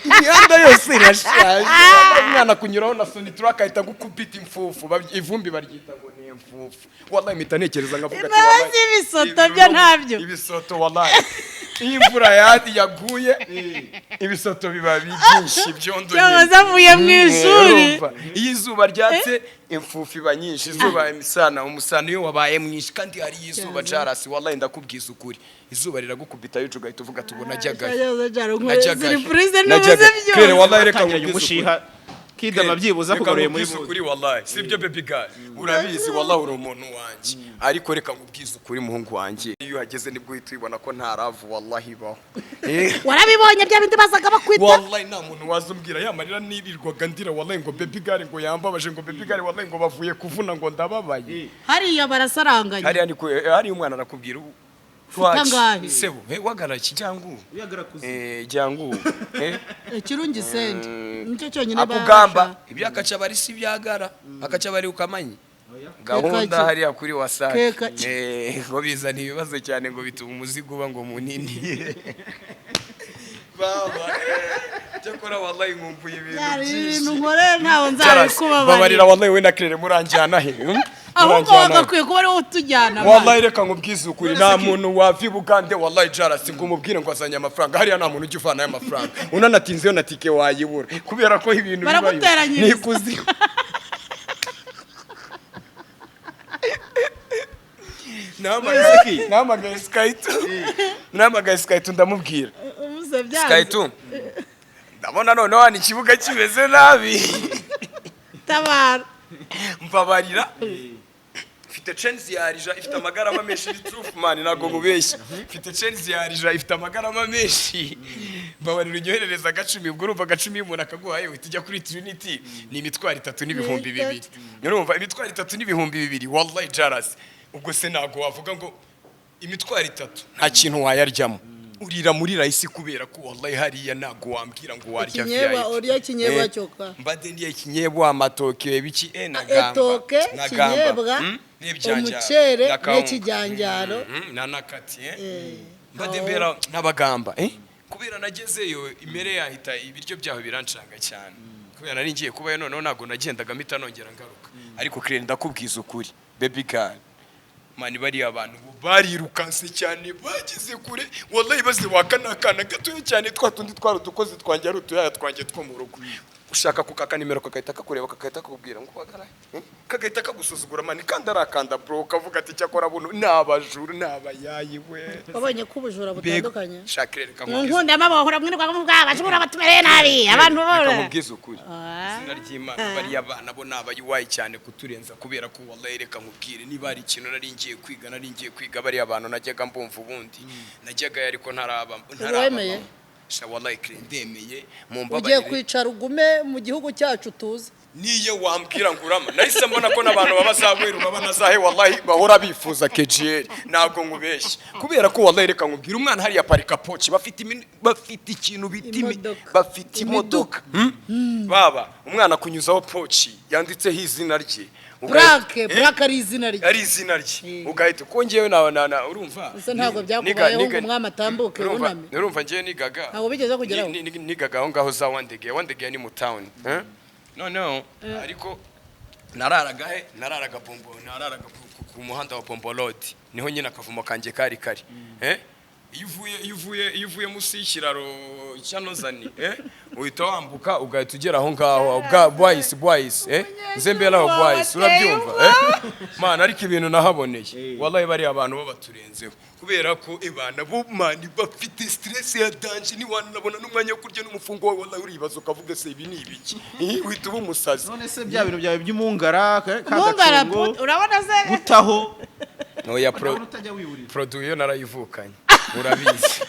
imihanda yose irashaje. Wallahi, umwana kunyuraho na Sonitraka ahita gukubita imfufu. Ivumbi baryita ngo ni imfufu. Wallahi, mpita ntekereza nkavuga ati Imbabazi. wallahi, Ibisoto byo ntabyo. Ibisoto, wallahi, iyo imvura yaguye ibisoto biba byinshi, ibyondo Cyangwa nyine. se avuye mu ishuri. Urumva, iyo izuba ryatse imfufu iba nyinshi, izuba imisana, umusana iyo wabaye mwinshi, kandi hari izuba, Jarasi, wallahi, ndakubwiza ukuri, izuba riragukubita yuco ugahita uvuga ati ubu najyagayo, najyagayo, Surprise n'ubuze. najyagayo. Claire, Byose. wallahi, reka Atangiranye nkubwize ukuri. umushiha. Kidama byibuze Reka akugaruye muri nkubwize muzi. ukuri, wallahi, sibyo, baby girl, urabizi, wallahi, uri umuntu wanjye, ariko reka nkubwize ukuri, muhungu wanjye, iyo uhageze nibwo uhita ubibona ko nta love wallahi ibaho. Warabibonye bya bindi bazaga bakwita? Wallahi, nta muntu waza umbwira ya marira nirirwaga ndira, wallahi, ngo baby girl ngo yambabaje, ngo baby girl, wallahi, ngo bavuye kuvuna, ngo ndababaye. Hariya barasaranganya. Hariya ni hariya umwana arakubwira ubu Ufite angahe? Sebo, wagara iki jyangu, jyangu. Ikirungi sendi nicyo cyonyine. Akugamba Babasha. ibyakacabari si byagara akacabari ukamanyi gahunda Keka ki? hariya kuri WASAC. Keka ki? Ngo bizana ibibazo cyane, ngo bituma umuzigo uba ngo munini. Baba, cyakora wallahi nkumbuye ibintu Byari byinshi. Ibintu nkoreye ntawe Jaras, nzabikubabarira. Babarira wallahi, we na Claire muranjyana he? Ahubwo Muranjyana he? wagakwiye kuba ariwo utujyana. Wallahi reka nkubwize ukuri, nta muntu wava i Bugande, wallahi Jaras, ngo umubwire ngo azanye amafaranga. Hariya nta muntu ujya uvanayo amafaranga. Unanatinzeyo na tike wayibura, kubera ko ibintu bibayo Baraguteranyiriza. ni ikuzimu. Nahamagaye Skype, nahamagaye Skype, ndamubwira: Umuze byanze. "Skype, ndabona noneho hano ikibuga kimeze nabi." Tabara. "Mbabarira, mfite chains ya arija ifite amagarama menshi." Ni truth man, ntabwo nkubeshya. "Mfite chains ya arija ifite amagarama menshi, mbabarira unyoherereza agacumi." Ubwo urumva agacumi iyo umuntu akaguhaye uhita ujya kuri Trinity, ni imitwaro 3 n'ibihumbi 2. Urumva imitwaro 3 n'ibihumbi 2, wallahi Jaras, ubwo se ntabwo wavuga ngo imitwaro 3 nta kintu wayaryamo? Urira muri rahisi, kubera ko wallahi hariya ntabwo wambwira ngo warya Ikinyebwa, VIP. urya ikinyebwa Eh, cyoka. Mbade ndiye ikinyebwa, amatoke, biki, na gamba. Etoke, Na gamba. kinyebwa, N'ibyanjaro, umucere na kawunga. n'ikijyanjaro. Na nakati, Eh, mbade aho. mbera n'abagamba, kubera nagezeyo imere yahita ibiryo byaho birancanga cyane, kubera nari ngiye kubayo noneho ntabwo nagendaga mpita nongera ngaruka. Ariko Claire, ndakubwiza ukuri, baby girl, man, bariya abantu bo barirukanse cyane, bageze kure wallahi. Baze waka n'akana gatoya cyane, twa tundi twari udukozi twanjye, ari utuyaya twanjye two mu rugo, ushaka kukaka nimero kagahita kakureba, kagahita kakubwira ngo wagara, kagahita kagusuzugura man, kandi arakanda bro, ukavuga ati cyakora buno ni abajura, ni abayayi we. Wabonye ko ubujura butandukanye. Shakire, reka Mu nkubwize. nkunda amabahora mwirwa muvuga abajura batumereye nabi abantu Reka bora. nkubwize ukuri. Ah. Izina ry'Imana, bariya bana bo ni abayuwayi cyane kuturenza, kubera ko wallahi reka nkubwire, niba hari ikintu nari ngiye kwiga, nari ngiye kwiga bariya bantu najyaga mbumva. Ubundi najyagayo ariko ntaraba ntaraba. Wemeye? Sha wallahi Claire, ndemeye. Ugiye Mumbabarire. kwicara ugume mu gihugu cyacu tuzi. Niyo wambwira ngo urama, nahise mbona ko n'abantu baba zabweru baba na zahe, wallahi bahora bifuza KGL. Ntabwo nkubeshya, kubera ko wallahi reka nkubwire, umwana hariya parika pochi, bafite bafite ikintu bita Imodoka. Bafite imodoka. Baba umwana kunyuzaho pochi yanditseho izina rye. Burake. Eh? Burake ari izina rye. Ari izina rye, ugahita uko ngewe na urumva. Ese ntabwo byakubayeho ngo umwami atambuke wuname? Urumva ngewe nigaga Ntabwo bigeze kugeraho? Nigaga aho ngaho za Wandegeya. Wandegeya ni mu town, eh? Noneho ariko nararaga he? Nararaga Bombo, nararaga ku muhanda wa Bombo Road, niho nyine akavumo kanjye kari, eh? Iyo uvuye munsi y'ikiraro cya Nozani, uhita wambuka ugahita ugera aho ngaho bwa Bwayisi, Bwayisi, nzembera aho Bwayisi, urabyumva, man? Ariko ibintu nahaboneye, wallahi bariya abantu bo baturenzeho, kubera ko ebana bo man bafite stress ya danger, ntiwanabona n'umwanya wo kurya n'umufungo wawe. Wallahi uribaza ukavuga: "Se ibi ni ibiki?" Uhita uba umusazi. None se bya bintu byawe by'umungara ka Mungara gacongo urabona se? gutaho Oya, pro ndabona utajya wiburira. Produit yo narayivukanye, urabizi,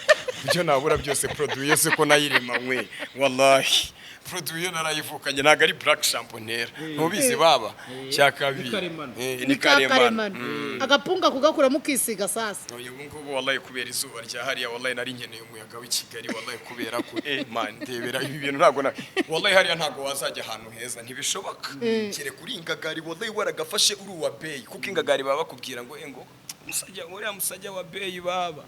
ibyo nabura byose produit se ko nayiremanywe. Wallahi produit yo narayivukanye, ntabwo ari black shampoo ntera, ntubizi baba cya kabiri. Ni karemano. Ni Ni ka karemano. karemano, agapunga kugakuramo ukisiga sasa. Uyu ngubu wallahi kubera izuba rya hariya, wallahi nari nkeneye umuyaga w'i Kigali, wallahi kubera ko man, ndebera ibi bintu, ntabwo na wallahi hariya ntabwo wazajya ahantu heza, ntibishoboka, kereka uri ingagari, wallahi waragafashe uri uwa beyi, kuko ingagari baba bakubwira ngo ngo musajya, uriya musajya wa beyi baba.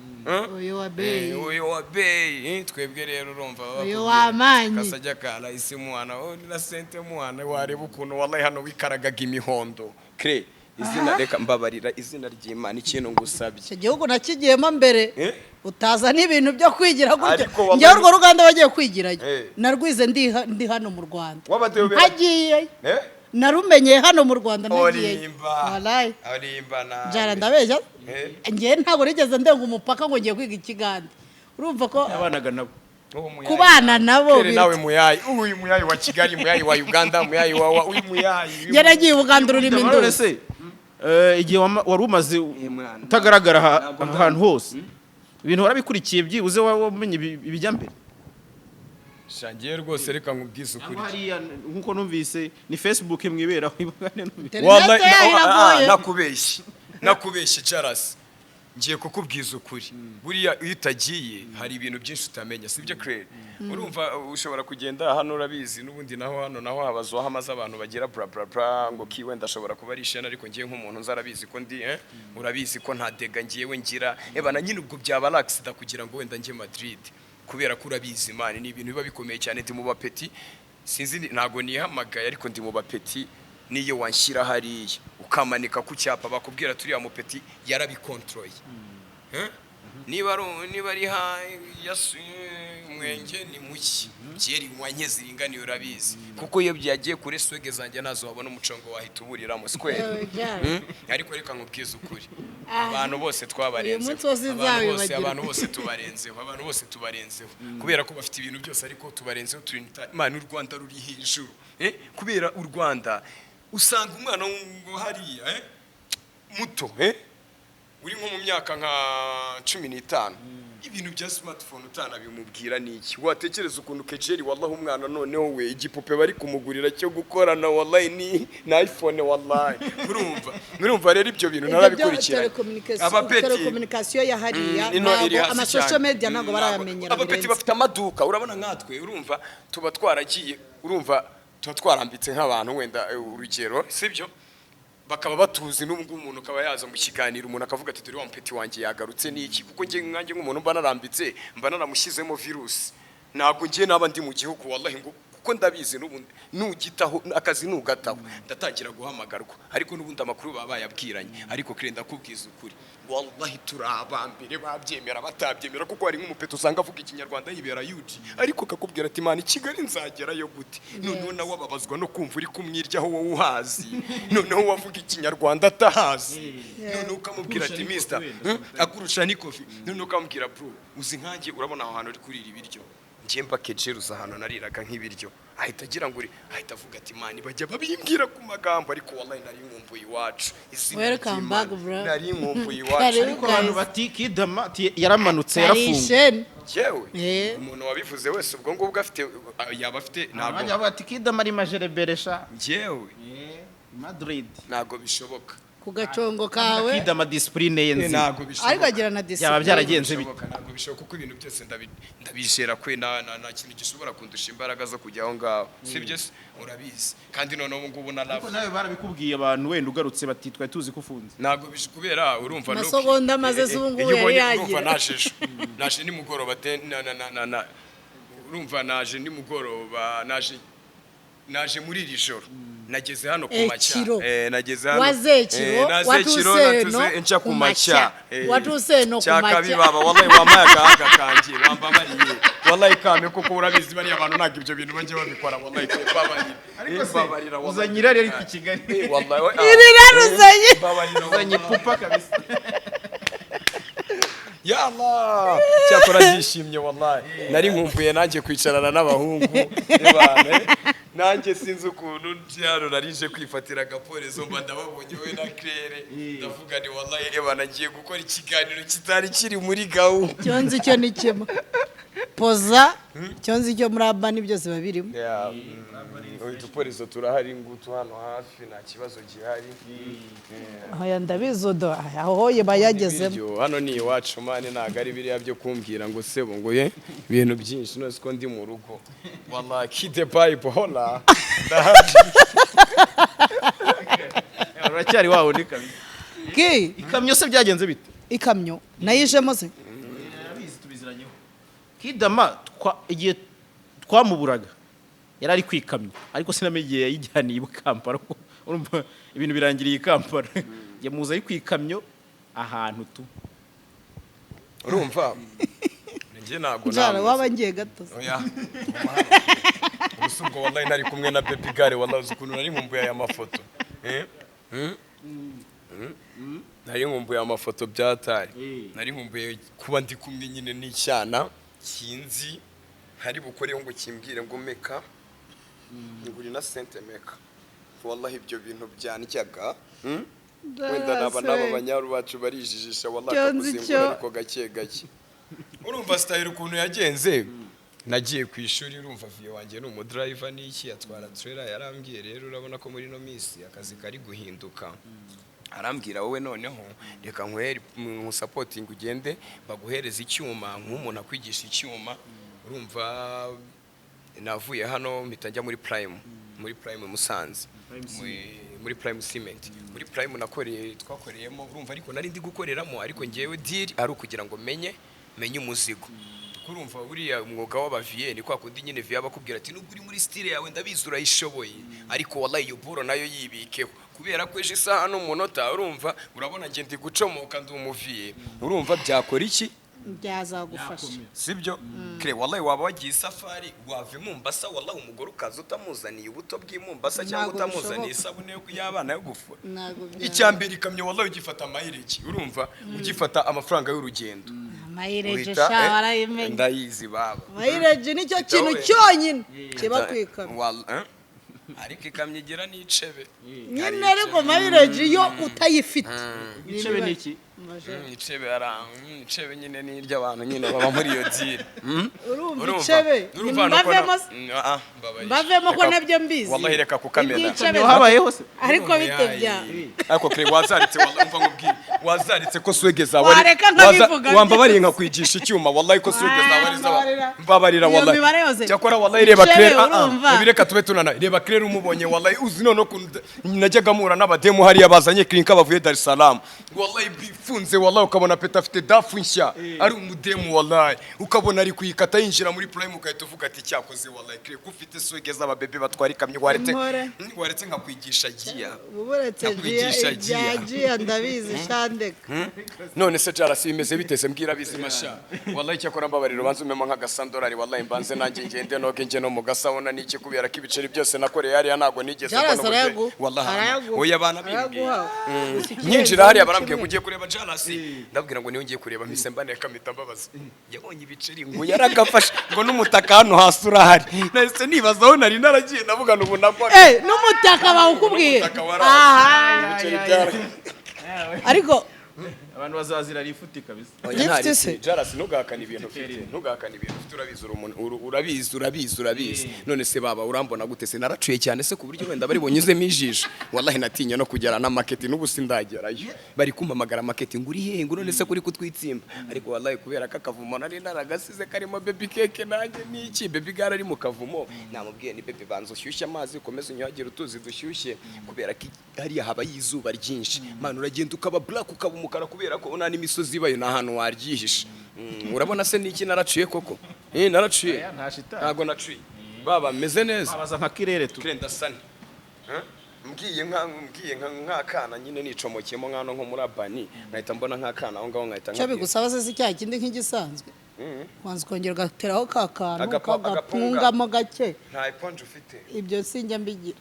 Uyu wa beyi. Uyu wa beyi, twebwe rero urumva baba Uyu bakubwira, wa manyi. kasajya ka rahisi mwana, oh, ni na sente mwana. Wareba ukuntu wallahi hano wikaragaga imihondo kre. Izina, reka mbabarira, izina ry'Imana, ikintu ngusabye. Icyo gihugu nakigiyemo mbere. Eh? Utaza n'ibintu byo kwigira gutyo. Ariko wabaye- Njyewe urwo ruganda bagiye kwigirayo Eh. narwize ndi hano mu Rwanda. Wabadeyobera? Ntagiyeyo. Eh? Narumenyeye hano mu Rwanda ntagiyeyo. Orimba. Wallahi. Orimba nawe. Jara, ndabeshya? Eh? Njyewe ntabwo nigeze ndenga umupaka ngo ngiye kwiga ikigande, urumva ko Yabanaga nabo. Uwo muyayi kubana nabo Kere nawe muyayi, uyu muyayi wa Kigali, muyayi wa Uganda, muyayi wa uyu muyayi. Njye nagiye Uganda ururimi None nduzi. se igihe wari umaze Mwana. utagaragara Ntabwo ahantu hose, ibintu warabikurikiye, byibuze wamenye ibijya mbere? Shangiye rwose, reka nkubwize ukuri. Cyangwa hariya nkuko numvise ni Facebook mwiberaho ibugane numvise. Interinete Wallahi, yayo iragoye. nakubeshye, nakubeshye Charles, ngiye kukubwiza ukuri. Buriya iyo utagiye hari ibintu byinshi utamenya, sibyo Claire? Urumva ushobora kugenda hano, urabizi n'ubundi naho hano naho habazwaho amaze abantu bagira bla bla bla ngo ki wenda ashobora kuba ari ishena, ariko ngiye nk'umuntu nzi arabizi ko ndi, urabizi ko nta dega ngiyewe ngira ebana nyine, ubwo byaba ari accident kugira ngo wenda njye Madrid. Kubera ko urabizi, man, ni ibintu biba bikomeye cyane. Ndi mu bapeti, sinzi ntago nihamagaye, ariko ndi mu bapeti. Niyo wanshyira hariya ukamanika ku cyapa, bakubwira turiya mupeti yarabikontroye. Eh? Niba ari ha mwenge ni muki byeri wanke ziringaniye, urabizi, kuko iyo byagiye kure swege zanjye nazo wabona umucongo wahita uburiramo square. Ariko reka nkubwize ukuri, abantu bose twabarenzeho. Uyu munsi wose Abantu bose, nzawibagirwa. abantu bose tubarenzeho, abantu bose tubarenzeho, kubera ko bafite ibintu byose, ariko tubarenzeho. Turi, man, u Rwanda ruri hejuru, kubera u Rwanda usanga umwana ngo hariya, muto, uri nko mu myaka nka 15, ibintu bya smartphone utanabimubwira ni iki. Watekereza ukuntu kejeri, wallahi, umwana noneho we igipupe bari kumugurira cyo gukorana, wallahi, ni na iPhone, wallahi. Urumva rero ibyo bintu narabikurikiranye. Abapeti Telecommunication ya hariya ino iri ntabwo hasi ama social cyane. media ntabwo barayamenyera Abapeti birenze. bafite amaduka. Urabona nkatwe, urumva, tuba twaragiye, urumva, tuba twarambitse nk'abantu wenda, urugero, sibyo, bakaba batuzi. N'ubu ngubu umuntu akaba yaza mu kiganiro, umuntu akavuga ati: "Dore wa mupeti wanjye yagarutse." N'iki? Kuko njye nkanjye nk'umuntu mba narambitse, mba naramushyizemo virusi. Ntabwo ngiye naba ndi mu gihugu, wallahi, ngo kuko ndabizi n'ubundi nugitaho akazi nugataho ndatangira guhamagarwa, ariko n'ubundi amakuru baba bayabwiranye. Ariko kire, ndakubwiza ukuri, wallahi, turi abambere, babyemera batabyemera, kuko hari nk'umupeti usanga avuga Ikinyarwanda yibera yuji, ariko akakubwira ati: "Man, Kigali nzagerayo gute?" Noneho nawe ababazwa no kumva uri kumwiryaho wowe uhazi, noneho wavuga Ikinyarwanda atahazi, noneho ukamubwira ati: "Mister," akurusha n'ikofi, noneho ukamubwira: "Bro, uzi nkanjye, urabona aho hantu uri kurira ibiryo, njye mba kejeruza ahantu nariraga nk'ibiryo." Ahita agira ngo ahita avuga ati: "Man, bajya babimbwira ku magambo, ariko wallahi nari nkumbuye iwacu." Izina Welcome ry'Imana, back, bro. nari nkumbuye iwacu. Karibu. Ariko abantu bati Kidama ati yaramanutse, yarafunze. Isheni. Yewe, umuntu wabivuze wese ubwo ngubwo afite, yaba afite, ntabwo Abandi bavuga ati Kidama ari majereberesha njyewe Madrid. Ntabwo bishoboka. Ku gacongo kawe. Kidama discipline ye nzi. Ntabwo bishoboka. Ariko agira na Byaba discipline. byaragenze bite? Bishoboka, ntabwo bishoboka, kuko ibintu byose ndabijera kwe. Nta kintu gishobora kundusha imbaraga zo kujya aho ngaho, sibyo se? Urabizi kandi noneho ubu ngubu na Ariko love. nawe barabikubwiye abantu, wenda ugarutse bati twari tuzi ko ufunze. Ntabwo bije kubera urumva Amasegonda amaze se ubu ngubu iyo yari ubonye yagira. Urumva naje ejo, naje nimugoroba te na urumva naje nimugoroba, naje muri iri joro, nageze hano ku macya. Ekiro. Nageze hano. Waze ekiro, Naze ekiro, watuse eno natuze nca ku ku macya. macya. Watuse eno ku Cyaka macya. bibaba, wallahi, wampaye agahanga kanjye, wambabariye, wallahi, kame, kuko urabizi bariya bantu ntabwo ibyo bintu bajya babikora, wallahi, babarira. Ariko se, Babarira, wallahi. uzanye irari ariko i Kigali. Wallahi, Iri raruzanye. Babarira, Uzanye wallahi. pupa kabisa. Ya Allah, cyakora ndishimye, wallahi, nari nkumbuye nanjye kwicarana n'abahungu. Ebana, nanjye sinzi ukuntu nje hano, nari nje kwifatira agaporezo, mba ndababonye we na Claire, ndavuga ni wallahi, ebana, ngiye gukora ikiganiro kitari kiri muri gahunda. Icyo nzi cyo ni kimwe, poza, icyo nzi cyo muri Urban byose biba birimo. Yeah, uduporezo turahari, ngutu hano hafi, nta kibazo gihari. Oya, ndabizi udo aho hoye bayagezemo. Ibiryo, hano ni iwacu, man, ntabwo ari biriya byo kumbwira ngo sebo ngo ye ibintu byinshi none ko ndi mu rugo. Wallahi, kide bible hola. Uracyari wawe ni kabisa. Ki Ikamyo se byagenze bite? Ikamyo nayijemo se? Arabizi, tubiziranyeho. Kidama igihe twamuburaga yari ari ku ikamyo, ariko sinamenye igihe yayijyaniye i Kampala, kuko urumva ibintu birangiriye i Kampala. Yamuza ari ku ikamyo ahantu tu. Urumva njye ntabwo Njara namuzi. waba ngiye gato se. Oya, gusa ubwo wallahi nari kumwe na baby girl, wallahi, uzi ukuntu nari nkumbuye aya mafoto. Eh? Hmm? Hmm? Nari nkumbuye amafoto byatari. Nari nkumbuye kuba ndi kumwe nyine n'icyana kinzi ntari bukoreho ngo kimbwire ngo meka nguri na sente meka. Wallahi, ibyo bintu byandyaga. Wenda naba n'aba banyaru bacu barijijisha, wallahi, Cyo nzi akakuzingura, cyo. ariko gake gake. Urumva style ukuntu yagenze, nagiye ku ishuri, urumva vieux wanjye ni umudriver n'iki, atwara trailer. Yarambwiye rero, urabona ko muri ino minsi akazi kari guhinduka, arambwira: "Wowe noneho reka nkwere nkusapotinga, ugende baguhereza icyuma nk'umuntu akwigisha icyuma." Urumva navuye hano mpita njya muri Prime, muri Prime Musanze, muri Prime Cement, muri Prime nakoreye, twakoreyemo, urumva, ariko nari ndi gukoreramo, ariko ngewe deal ari ukugira ngo menye umuzigo. Kuko urumva buriya umwuga w'abaviye ni kwa kundi nyine viye bakubwira ati: "Nubwo uri muri style yawe, ndabizi urayishoboye, ariko wallahi iyo buro nayo yibikeho, kubera ko ejo isaha n'umunota." Urumva, urabona njye ndi gucomoka, ndi umuviye, urumva byakora iki? Byazagufasha. Sibyo kre? Wallahi waba wagiye isafari, wava i Mombasa, wallahi umugore ukaza utamuzaniye ubuto bw'i Mombasa cyangwa Ntabwo utamuzaniye bishoboka. isabune yo y'abana yo gufura. Ntabwo Icya mbere, ikamyo wallahi ugifata amayireki, urumva ugifata amafaranga y'urugendo. Mileage. Uhita, Sha, warayimenye. Ndayizi baba. Mileage nicyo kintu we. cyonyine kiba ku ikamyo. Ariko ikamyo igira n'icebe. Nyine, ariko mileage iyo utayifite Icebe ni iki? Icebe ara icebe nyine ni iry'abantu nyine baba muri iyo deal. Urumva icebe? Urumva nuko Mbavemo se? Mbabarira. Mbavemo ko nabyo mbizi. Wallahi reka kukamena. Iby'icebe. Habayeho se? Ariko bite bya Ariko kre, wazaritse, wallahi umva nkubwire, wazaritse ko swege zawe ari Wareka nkabivuga. Wambabariye nkakwigisha icyuma, wallahi ko swege zawe ari zaba. Mbabarira. Mbabarira. Iyo Wallahi mibare yose. Cyakora wallahi reba Icebe, Claire, urumva? Ibi reka tube tunana, reba Claire umubonye, wallahi uzi none ukuntu najyaga mpura n'abademu hariya bazanye klinka bavuye Dar es Salaam, wallahi bifunze, wallahi ukabona peta afite dafu nshya, ari umudemu, wallahi ukabona ari kuyikata yinjira muri prime, ugahita uvuga ati: "Cyakoze wallahi Claire, ko ufite swege z'ababebe batwara ikamyo, waretse Mpore. waretse nkakwigisha giya." Uburetse Nakwigisha ibya giya. jiya ndabizi, shandeka. None se jarasi bimeze bitese? Mbwira bizima sha. Wallahi cyakora mbabarira, ubanze umemo nk'agasandorari, wallahi mbanze nanjye ngende noge nge no mu gasabuna n'iki, kubera ko ibiceri byose nakoreye hariya ntabwo nigeze Jarasi mbona uburyo. arayaguha. Wallahi Arayaguha. oya, abana bimbwiye. Arayaguha. Gusa ikirenze Nyinjira hariya ni barambwiye ngo kimwe. ugiye kureba Jarasi, ndabwira ngo niyo ngiye kureba, mpise mbaneka mpita mbabaza. Yabonye ibiceri ngo yaragafashe, ngo n'umutaka hano hasi urahari. Nahise nibaza aho nari naragiye, ndavuga ubu nagwaga. Eh, n'umutaka bawukubwiye. N'umutaka waraje. Aha. Ibiceri byara Ariko Abantu bazazira rifuti kabisa. Oya, Gift ntari se? Jarasi, ntugahakane ibintu ufite, ntugahakane ibintu ufite. Urabizi, uri umuntu urabizi, urabizi, urabizi. None se baba, urambona gute se? Naracuye cyane se ku buryo wenda bari bunyuzemo ijisho? Wallahi natinye no kugera na market, n'ubu sindagerayo. Bari kumpamagara market ngo uri hehe, ngo none se kuri kutwitsimba? Ariko wallahi kubera ko akavumo nari naragasize karimo baby cake, nanjye niki baby girl ari mu kavumo, namubwiye ni baby, banza ushyushye amazi, ukomeze unyuhagire utuzi dushyushye, kubera ko hariya haba izuba ryinshi man, uragenda ukaba black, ukaba umukara, kubera ko nta n'imisozi ibayo, ni ahantu waryihisha. Urabona se niki, naraciye koko? Naraciye. Aya, nta shitani. Ntabwo naciye baba, meze neza. Abaza nka kirere tu. Kire ndasane. Mbwiye nk'akana nyine nicomokeyemo nk'ano nko muri abani, nkahita mbona nk'akana aho ngaho, nkahita Icyo nkabwira. bigusaba se si cya kindi nk'igisanzwe, wanza ukongera ugateraho ka kantu kagapungamo gake. Nta éponge ufite? Ibyo sinjya mbigira.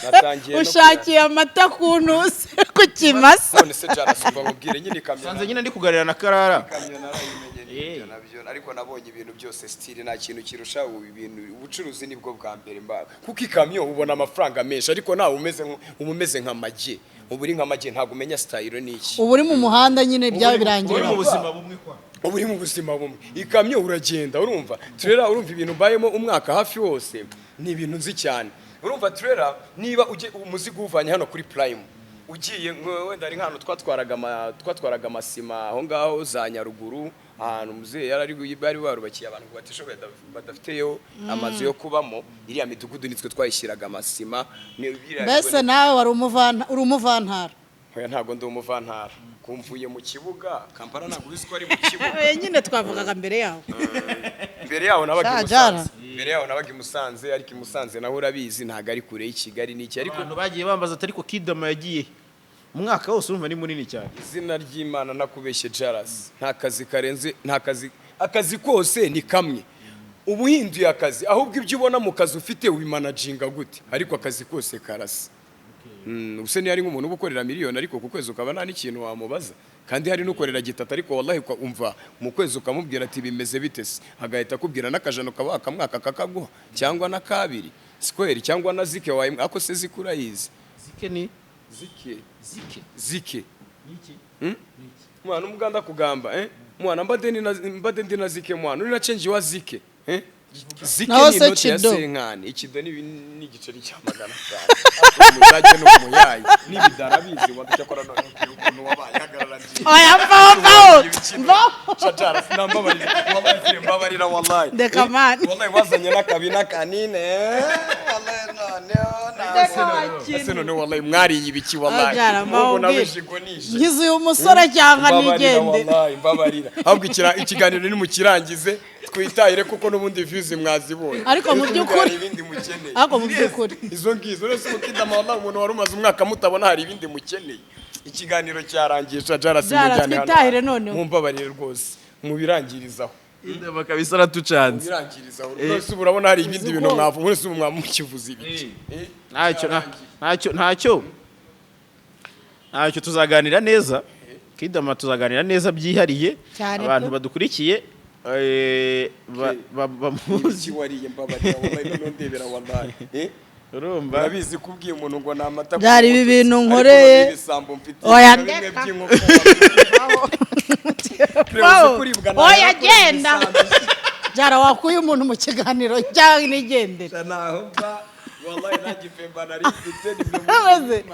Natangiye no Ushakiye amata ku ntusi ku kimasa. None se Jarasi, umva nkubwire nyine, ikamyo Sanze nyine ndi kuganira na Karara. Ikamyo narayimenye n'ibyo nabyo, ariko nabonye ibintu byose style, nta kintu kirusha ubu ibintu ubucuruzi, nibwo bwa mbere mba, kuko ikamyo ubona amafaranga menshi, ariko nawe umeze uba umeze nk'amagi, uba uri nk'amagi, ntabwo umenya style ni iki. Uba uri mu muhanda nyine, byaba Uri birangira. mu buzima bumwe kwa. Uba uri mu buzima bumwe. Ikamyo uragenda, urumva trailer, urumva ibintu mbayemo umwaka hafi wose ni ibintu nzi cyane. Urumva trailer, niba ujye umuzigo uwuvanye hano kuri prime ugiye wenda ari nk'ahantu twatwaraga amasima aho ngaho za Nyaruguru, ahantu muzehe yari ari, bari barubakiye abantu ngo batishoboye badafiteyo amazu yo kubamo, iriya midugudu nitwe twayishyiraga amasima. Mbese nawe wari uri umuvantara? Oya, ntabwo ndi umuvantara, kumvuye mu kibuga Kampala, ntabwo ubizi ko ari mu kibuga. Nyine twavugaga mbere yaho. Mbere yaho nabaga i Sha, Jara. Musanze, mbere yaho nabaga i Musanze, ariko i Musanze naho urabizi ntabwo ari kure y'i Kigali n'iki, ariko Abantu bagiye bambaza ati: "Ariko Kidama yagiye umwaka wose?" Urumva ni munini cyane. Izina ry'Imana nakubeshye Jarasi, nta kazi karenze, nta kazi, akazi kose ni kamwe. Uba uhinduye akazi, ahubwo ibyo ubona mu kazi ufite ubimanaginga gute, ariko akazi kose karasa. Ubuse niyo ari nk'umuntu uba ukorera miliyoni, ariko ku kwezi ukaba nta n'ikintu wamubaza, kandi hari n'ukorera gitatu, ariko wallahi umva mu kwezi ukamubwira ati: "Bimeze bite se?" Agahita akubwira n'akajana ukaba wakamwaka kakaguha, cyangwa n'akabiri square, cyangwa na zike wawe. Ako se zike urayizi? Zike ni? Zike. Zike. Zike. Niki? Mwana umuganda kugamba, mwana mbade ndi na zike, mwana uri na change wa zike, Zike Naho ni se inoti ya Chido? senkani. Ikido ni igiceri cya 500. Umudage ni umuyayi n'ibidara bizi waducyakora. None ukuntu wabaye hagarara ngiye. Oya, mvaho, mvaho, mvaho. Shajara, sinambabarira, wabaye, mbabarira wallahi. Ndeka, man. Wallahi wazanye n'akabi n'akanine, wallahi none. Ese none wallahi mwariye ibiki wallahi? Abyara, Nk'ubu nawe mbawubwire. jigo nije. Nkize uyu musore cyangwa Mbabarira nigendere? wallahi, mbabarira. Ahubwo ikiganiro nimukirangize twitahire, kuko n'ubundi views mwazibonye. Ariko mu Ese by'ukuri- hari ibindi mukeneye? Ariko mu by'ukuri. Izo ngizo rero si ukidama wallahi, umuntu wari umaze umwaka mutabona, hari ibindi mukeneye? Ikiganiro cyarangiye sha Jarasi. Jara, Mujyane hano. twitahire noneho. Mumbabarire rwose, mubirangirizaho. Indaba kabisa aratucanze. Mubirangirizaho rwose. Ubu urabona hari ibindi bintu mwavuga? Mwese ubu mwamukivuze ibiki? Ntacyo, ntacyo, ntacyo, ntacyo. Tuzaganira neza Kidama, tuzaganira neza byihariye. Cyane Abantu pe. badukurikiye bamuzi. Iki wariye? Mbabarira wallahi, noneho ndebera wallahi. Urumva? Urabizi ko ubwiye umuntu ngo ni amata Byari ibi ku mututsi, bintu ariko nkoreye. noneho ibisambo mfite Oya, bimwe ndeka. by'inkoko. Reba, uzi kuribwa nawe, Oya, genda Jara, wakuye umuntu mu kiganiro cyangwa nigendere. Naho mva wallahi, nanjye ifemba nari mfite ni mwe. Maze,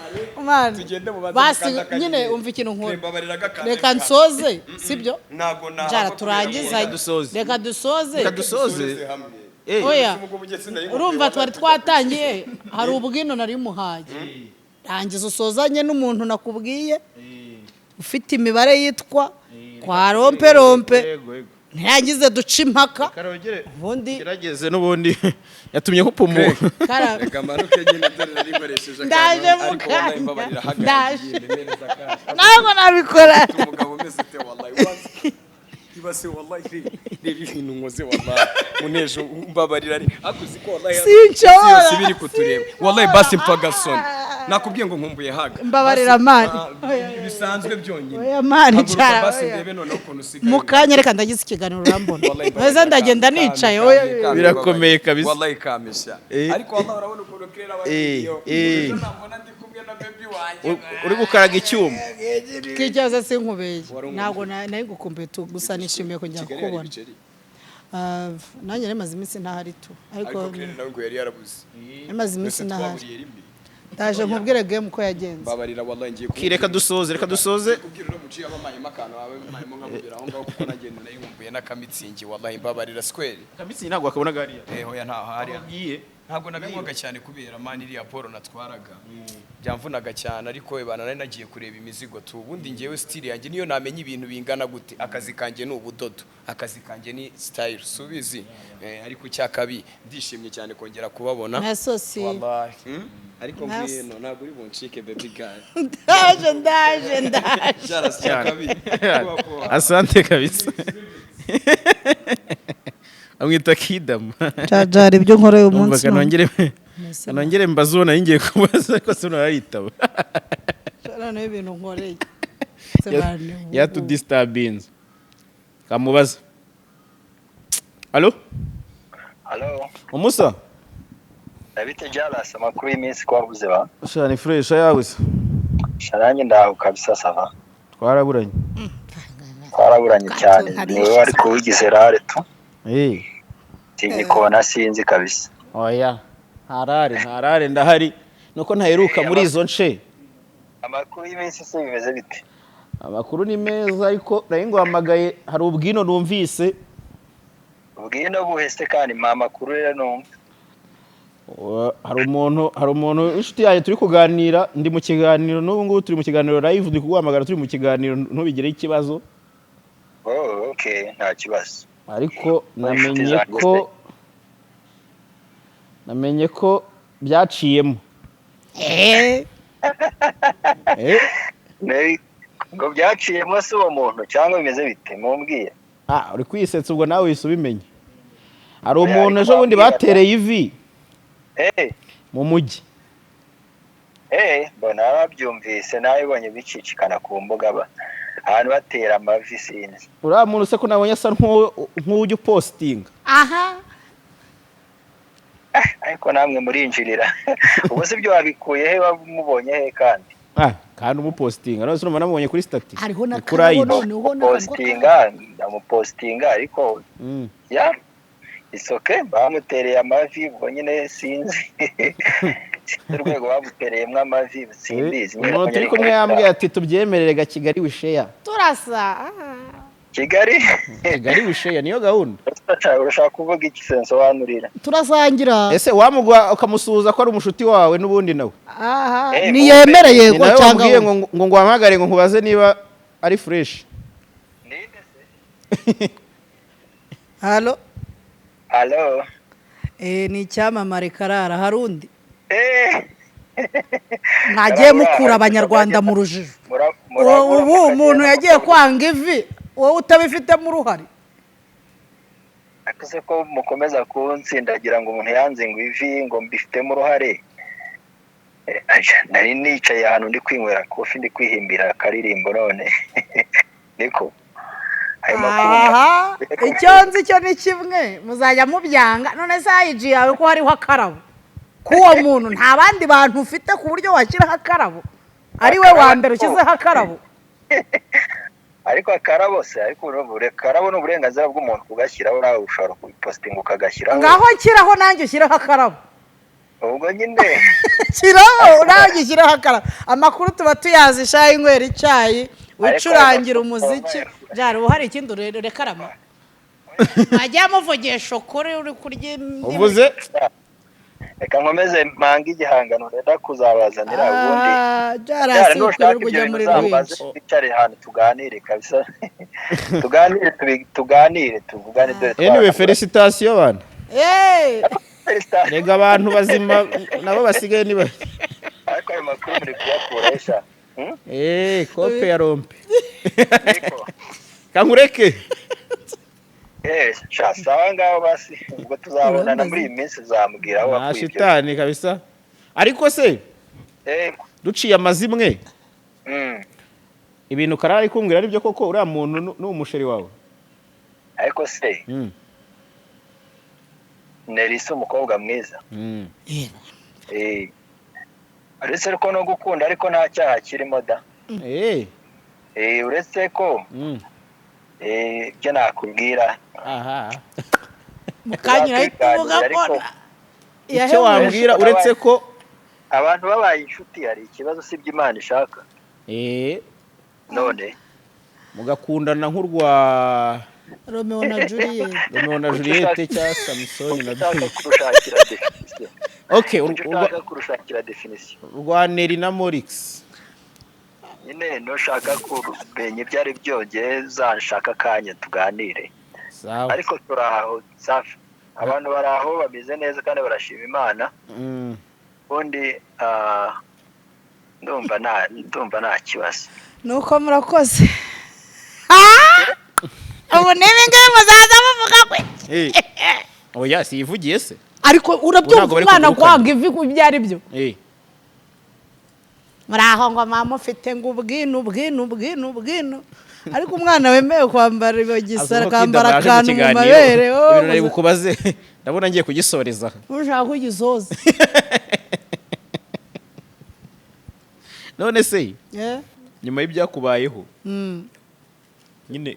man, Tugende mubanze basi mukanda akanyenyeri. nyine umva ikintu nkora. Mbabarira gakanda Reka kandi. nsoze, sibyo? Ntabwo nahava Jara, kubera turangiza. Reka dusoze. Reka dusoze. Reka dusoze. dusoreze hamwe. Oya. Ubwo mugeze nari Urumva twari twatangiye, hari ubwino nari muhaye. Rangiza usozanye n'umuntu nakubwiye ufite imibare yitwa kwa rompe rompe. Yego, yego. Ntiyagize duca impaka. Karongere. Ubundi Gerageze, n'ubundi yatumye nkupumura. Reka manuke nyine, dore nari nkoresheje Ndaje akantu, mu ariko wallahi kanya. mbabarira, hagarara. Ndaje. Ngiye, neza cash. Ntabwo nabikora. Ufite umugabo umeze ute wallahi? Wazi ibase wallahi, reba ibintu nkoze wallahi, munejo mbabarira, ari ariko uzi ko wallahi Sinshobora. si yose biri kutureba wallahi. Basi mpfa gasoni, nakubwiye ngo nkumbuye haga. Mbabarira, Basi, man. bisanzwe byonyine. Oya, man, Haguruka Jara, basi oya. ndebe noneho ukuntu usigaye. Mu kanya reka ndagize ikiganiro, urambona. Wallahi Weza mbabarira, ndagenda kame, nicaye. kame, Oya, kame, Birakomeye mbabarira. kabisa. Wallahi kamisha. Ariko wallahi urabona ukuntu Claire aba iyo ejo nambona ndi kumwe na baby wanjye. Uri gukaraga icyuma. K'ikibazo sinkubeye. Wari Ntabwo nari gukumbuye tu, gusa nishimiye kongera Kigali hari kukubona. ibiceri. Ah, nanjye nari maze iminsi ntahari tu, ariko Ariko Claire nawe ngo yari yarabuze. nari maze iminsi Mbese ntahari. twaburiye rimwe. Ndaje nkubwire game uko yagenze. Mbabarira wallahi, ngiye Ki, reka dusoze, reka dusoze. Kubwira uno muciye abamayemo akantu, abamayemo nkamubwira aho ngaho, kuko nanjye nayumbuye n'akamitsingi wallahi, mbabarira square. Kamitsi ntabwo wakabonaga hariya. Hoya, ntaho hariya. Ugiye. Ntabwo nabinywaga cyane kubera man iriya polo natwaraga byamvunaga cyane, ariko ebana nari nagiye kureba imizigo tu. Ubundi ngewe style yanjye niyo namenya ibintu bingana gute, akazi kanjye ni ubudodo, akazi kanjye ni style subizi. Ariko cyakabi ndishimye cyane kongera kubabona. Na sosi. Wallahi. Ariko Merci. ngwino, ntabwo uri buncike, baby girl. Ndaje, ndaje, ndaje. Cyarasi cyakabi. Asante kabisa, amwita Kidama. Jajara, ibyo nkora uyu Numva munsi kanongere mbaze uwo nari ngiye kubaza, ariko se ntarayitaba. Noneho ibintu nkoreye. Yatudistabinze, kamubaza. Allo? Halo. Umusa. Bite Jalas, amakuru y'iminsi ko wabuze ba? Sha, ni fresh, yawe se? Sharange, ndaho kabisa, ça va. Twaraburanye. Twaraburanye cyane, ni wowe ariko wigize rare tu. Sinkikubona, sinzi kabisa. Oya, ntarare, ntarare, ndahari, nuko ntaheruka muri izo nce. Amakuru y'iminsi se bimeze bite? Amakuru ni meza, ariko nari nguhamagaye hari ubwino numvise. Ubwino buhese kandi? Mpa amakuru rero numva. Hari umuntu w'inshuti yanjye turi kuganira, ndi mu kiganiro n'ubu ngubu, turi mu kiganiro live, ndi kuguhamagara turi mu kiganiro, ntubigireho ikibazo. Oh, okay, nta kibazo. Ariko Inshuti namenye zanjye ko namenye ko byaciyemo. Ngo byaciyemo se uwo muntu cyangwa bimeze bite? Mumbwiye. Ah, uri kwisetsa, ubwo nawe wihise ubimenya. Hari Oya, umuntu ariko ejo bundi wambwira. batereye ivi mu mujyi. Mbona babyumvise, nabibonye bicicikana ku mbuga abantu batera amavi, sinzi. Uriya muntu se ko nabonye asa nk'ujya upostinga? Aha. Ariko namwe murinjirira, ubu si byo wabikuye he? Wamubonye he kandi? Ah, kandi umupostinga, none se urumva namubonye kuri status? Hariho Ni na kuri karabo IG. noneho n'akagwa. Postinga, ndamupostinga, ariko ya, it's okay, bamutereye amavi ubwo nyine sinzi. Sinzi urwego bamutereyemo amavi, simbizi nyine. Umuntu turi kumwe yambwiye ati tubyemerere ga Kigali wisheya. Turasa. Kigali. Kigali wisheya, niyo gahunda. Urashaka kuvuga iki se? Nsobanurira. Turasangira. Ese wamugwa ukamusuhuza ko ari umushuti wawe n'ubundi nawe? Aha. Eh, Niyemere. Ni Yego nawe cyangwa wambwiye oya. ngo nguhamagare ngo nkubaze niba ari fresh. Ninde se? Halo. Alo. Eh, ni icyamamare Karara, hari undi? Eh. Mwagiye mukura Abanyarwanda mu rujijo. Murabura Ubu umuntu mukagenda yagiye kwanga ivi, wowe utabifitemo uruhare. Ariko se ko mukomeza kunsindagira ngo umuntu yanze ngo ivi, ngo mbifitemo uruhare? Aja, nari nicaye ahantu ndi kwinywera coffee, ndi kwihimbira akaririmbo, none niko ayo makuru. Aha, icyo nzi cyo ni kimwe, muzajya mubyanga. None se IG yawe ko hariho akarabo k'uwo muntu, nta bandi bantu ufite ku buryo washyiraho akarabo, ari we wa mbere ushyizeho akarabo? Ariko akarabo se, ariko akarabo ni uburenganzira bw'umuntu kugashyiraho, nawe ushobora kubipositinga ukagashyiraho. Ngaho nshyiraho nanjye, ushyireho akarabo. Ubwo nyine. Shyiraho nanjye, ushyireho akarabo. Amakuru tuba tuyazi, shayi, inywera icyayi, ucurangira umuziki byari ubu. Hari ikindi reka rama mwajya muvugisha ukuri, uri kurya indimi. Uvuze. Reka nkomeze mpanga igihangano ndenda kuzabazanira ubundi. Ah, Byara byarasi nushaka ukuri ibyo ujya bintu muri uzambaze, rwinshi. twicare ahantu tuganire kabisa, tuganire, tuganire, tuvugane, dore Anyway, félicitations bana. Eh, Félicitations. Rega abantu bazima nabo basigaye niba Ariko ayo makuru muri kuyakoresha? Hmm? Eh, kope ya rompe. Niko. Kankureke. Eh, sha, sawa, ngaho basi ubwo tuzabonana muri iyi minsi, uzambwira aho Nta wakuye ibyo. shitani kabisa. Ariko se duciye amazimwe, ibintu Karara ari kumbwira aribyo koko? Uriya muntu ni umusheri wawe? Ariko se, Nelisa umukobwa mwiza. Eh, uretse ko no gukunda ariko nta cyaha kirimo da. Eh, uretse ko ibyo nakubwira Aha. Mu kanya urahita uvuga ko Ariko- Icyo yahebuje. wambwira uretse ko Abantu babaye inshuti hari ikibazo? Si ibyo Imana ishaka? None Mugakundana nk'urwa Romeo na Juliet. Romeo na Juliet cyangwa Samusoni na Kuki ushaka Dawidi. kurushakira définition? Okay. Kuki ushaka kurushakira définition? Rwa Neri na Morix. Nyine nushaka kumenya ibyo ari byo, njye uzanshaka akanya tuganire. Sawa. Ariko turi aho safi, abantu bari aho bameze neza kandi barashima Imana. Ubundi ndumva nta kibazo. Nuko murakoze. Ubu n'ibi ngibi muzaza muvuga ko Oya, si yivugiye se? Ariko urabyumva. Ntabwo bari Umwana kugurukana. kwanga ivi ibyo ari byo. Muri aho ngo mama ufite ngo ubwino, ubwino, ubwino, ubwino, ariko umwana wemewe kwambara igisara, akambara akantu mu mabere, oh, Ibintu nari bukubaze ndabona ngiye kugisoreza. Ushaka kugisoza. None se, Eh? nyuma y'ibyakubayeho nyine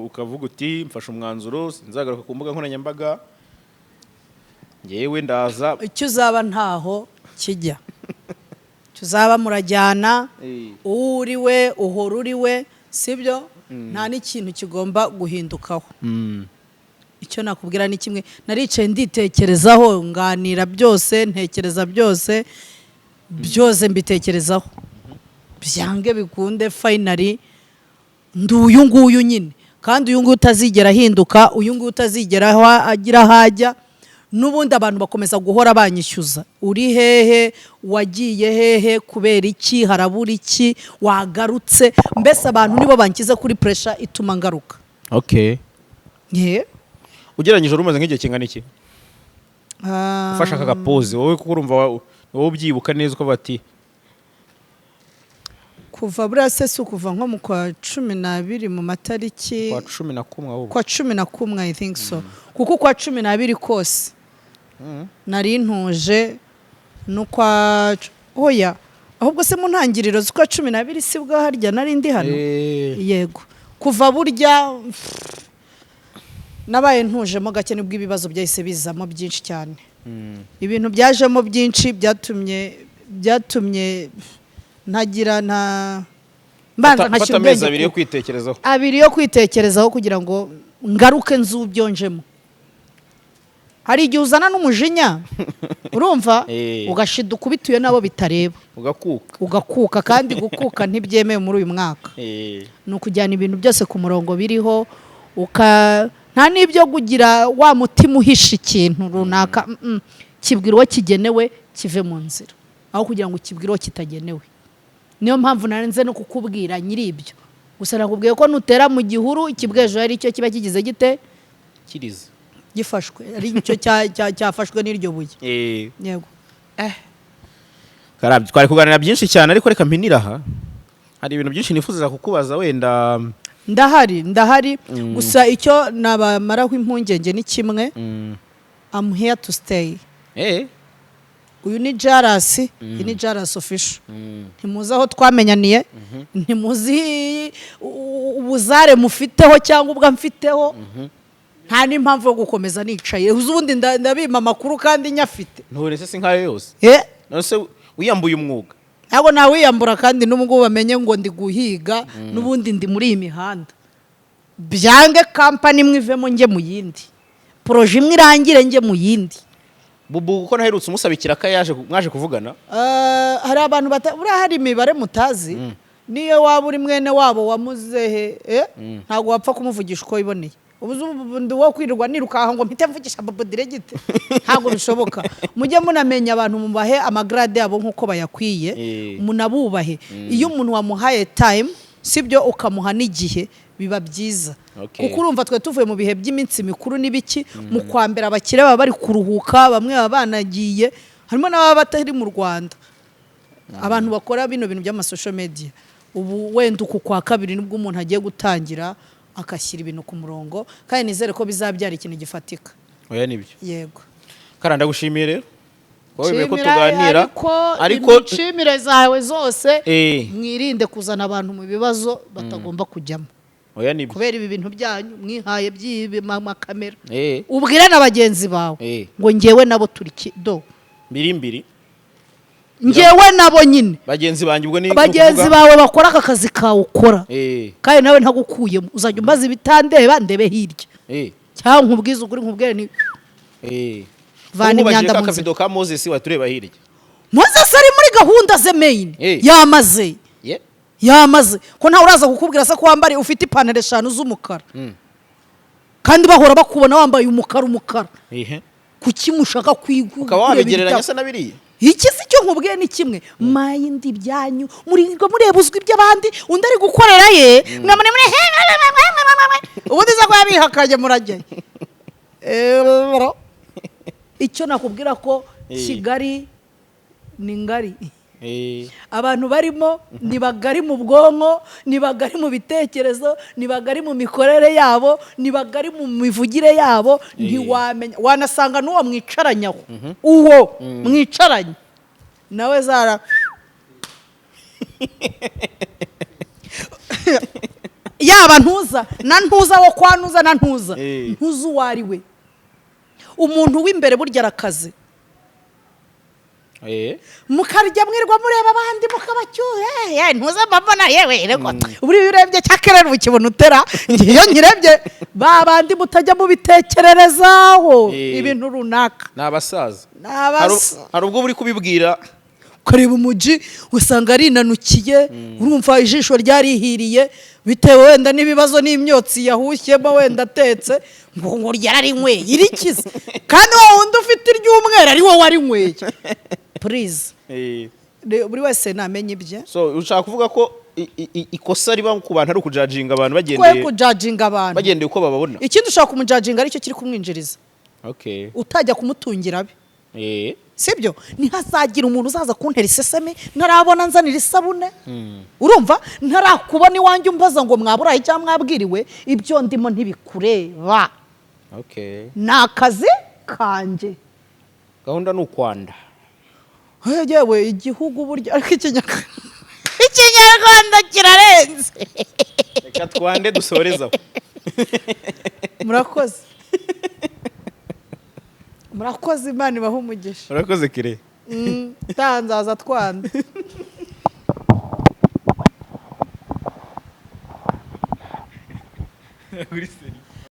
ukavuga uti mfashe umwanzuro, sinzagaruka ku mbuga nkoranyambaga, ngewe ndaza. Icyo uzaba ntaho kijya, icyo uzaba murajyana. Uwo uri we uhora uri we, sibyo? Nta n'ikintu kigomba guhindukaho. Icyo nakubwira ni kimwe: naricaye nditekerezaho, nganira byose, ntekereza byose, byose mbitekerezaho, byange bikunde, finally ndi uyu nguyu nyine, kandi uyu nguyu utazigera ahinduka, uyu nguyu utazigera agira aho ajya. N'ubundi abantu bakomeza guhora banyishyuza: uri hehe, wagiye hehe, kubera iki, harabura iki, wagarutse? Mbese abantu nibo banshyize kuri pressure ituma ngaruka. Okay. Yeah. Ugereranyije, wari umaze nk'igihe kingana iki Ah, ufashe aka gapoze wowe? Kuko urumva wowe ubyibuka neza, uko bati Kuva buriya se si ukuva nko mu kwa 12 mu matariki Kwa 11 ahubwo. Kwa 11, I think so, kuko kwa 12 kose nari ntuje, n'ukwa oya, ahubwo se mu ntangiriro z'ukwa 12 si bwo harya nari ndi hano? Yego, kuva burya nabaye ntujemo gake, nibwo ibibazo byahise bizamo byinshi cyane. Ibintu byajemo byinshi byatumye ntagira nta mbanza Fata nkashyira amezi ubwenge 2 yo kwitekerezaho. 2 yo kwitekerezaho kugira ngo Ngaruke nzubyonjemo. Hari igihe uzana n'umujinya, urumva, ugashida ukubituye n'abo bitareba. Ugakuka. Ugakuka, kandi gukuka ntibyemewe muri uyu mwaka. Ni ukujyana ibintu byose ku murongo biriho, uka nta n'ibyo kugira wa mutima uhisha ikintu runaka. Kibwira uwo kigenewe kive mu nzira, aho kugira ngo ukibwire uwo kitagenewe. Niyo mpamvu narenze no kukubwira nyiri ibyo. Gusa nakubwiye ko nutera mu gihuru, ikibwejo ari cyo kiba kigize gite? Kiriza. Gifashwe, ari cyo cyafashwe n'iryo buye. Yego. Karabye, twari kuganira byinshi cyane, ariko reka mpinira aha. Hari ibintu byinshi nifuza kukubaza wenda. Ndahari, ndahari. Gusa icyo nabamaraho impungenge ni kimwe: I'm here to stay. Uyu ni Jarasi, iyi ni Jarasi Official. Ntimuzi aho twamenyaniye, ntimuzi ubuzare mufiteho cyangwa ubwo mfiteho. Nta n'impamvu yo gukomeza nicaye. Uzi ubundi ndabima amakuru kandi nyafite. Ntore se si nkayo yose? Eh. None se wiyambuye umwuga? Ntabwo nawiyambura, kandi n'ubwo bamenye ngo ndi guhiga, n'ubundi ndi muri iyi mihanda. Byange company imwe ivemo njye mu yindi, projet imwe irangire njye mu yindi. Bubu, kuko naherutse umusaba ikiraka, yaje mwaje kuvugana? Hari abantu bata buriya hari imibare mutazi. Niyo waba uri mwene wabo wamuzehe, ntabwo wapfa kumuvugisha uko wiboneye. Ubu ndi wo kwirirwa nirukanka ngo mpite mvugisha Bobo Diregite? Ntabwo bishoboka. Mujye munamenya abantu, mubahe amagrade yabo nk'uko bayakwiye, munabubahe. Iyo umuntu wamuhaye time, sibyo, ukamuha n'igihe, biba byiza. Kuko urumva twe tuvuye mu bihe by'iminsi mikuru n'ibiki, mu kwa mbere abakire baba bari kuruhuka, bamwe baba banagiye, harimo n'ababa batari mu Rwanda. Abantu bakora bino bintu by'amasocial media, ubu wenda uku kwa kabiri nibwo umuntu agiye gutangira agashyira ibintu ku murongo, kandi nizere ko bizabyara ikintu gifatika. Oya, nibyo. Yego. Kara, ndagushimiye rero kuba wemeye ko Nshimira, tuganira. ariko Ariko imishimire zawe zose, mwirinde kuzana abantu mu bibazo batagomba kujyamo. Oya, nibyo. Kubera ibi bintu byanyu mwihaye by'ibi makamera. Ubwire na bagenzi bawe ngo ngewe nabo turi do. Mbiri mbiri. Ngewe nabo nyine. Bagenzi banjye ubwo ni Bagenzi ukuvuga- bawe bakora aka kazi kawe ukora. Kandi nawe ntagukuyemo, uzajya umbaza ibitandeba ndebe hirya, cyangwa nkubwize ukuri, nkubwire ni vana Ubu imyanda ubajije mu ka nzira. Kavido ka Moses, watureba hirya. Moses ari muri gahunda ze main. Yamaze yamaze ko ntawe uraza kukubwira se ko wambariye ufite ipantaro eshanu z'umukara, kandi bahora bakubona wambaye umukara, umukara? Kuki mushaka kwiga? Ukaba wabigereranya se na biriya? Iki si cyo nkubwiye, ni kimwe mayindi byanyu murirwa mureba uzwi iby'abandi, undi ari gukorera ye, mwamune muri ubundi se ko yabihakanye murajyayo. Icyo nakubwira ko Kigali ni ngari. Abantu barimo ni bagari mu bwonko, ni bagari mu bitekerezo, ni bagari mu mikorere yabo, ni bagari mu mivugire yabo. Ntiwamenya, wanasanga n'uwo mwicaranyaho, uwo mwicaranye nawe zara yaba ntuza na ntuza wo kwa ntuza na ntuza. Ntuzi uwo ari we. Umuntu w'imbere burya arakaze. Mukarya mwirwa mureba abandi mukabacyuhe, ntuze mbona yewe reko buriya iyo urebye cyakerera ukibona utera. Iyo nyirebye ba bandi mutajya mubitekererezaho ibintu runaka. Ni abasaza. Ni abasa. Hari ubwo uri kubibwira. Ukareba umuji usanga arinanukiye, urumva ijisho ryarihiriye bitewe wenda n'ibibazo n'imyotsi yahushyemo, wenda atetse ngo ryarinyweye irikize, kandi wa wundi ufite iry'umweru ari wowe warinyweye. Please, buri wese namenye ibye. So ushaka kuvuga ko ikosa riba ku bantu ari ukujajinga abantu Twe bagendeye kujajinga abantu bagendeye uko bababona. Ikindi, ushobora kumujajinga aricyo kiri kumwinjiriza, utajya kumutungira abe. Sibyo? Ntihazagira umuntu uzaza kuntera iseseme ntarabona nzanira isabune, urumva, ntarakubona iwanjye umbaza ngo mwaburaye cyangwa mwabwiriwe. Ibyo ndimo ntibikureba. Ni akazi kanjye. Gahunda ni ukwanda. Yewe, igihugu burya, ariko Ikinyarwanda kirarenze. Reka twande dusoreze aho. Murakoze, murakoze, Imana ibahe umugisha. Urakoze kire. Tanzaza twanda. Uri serious?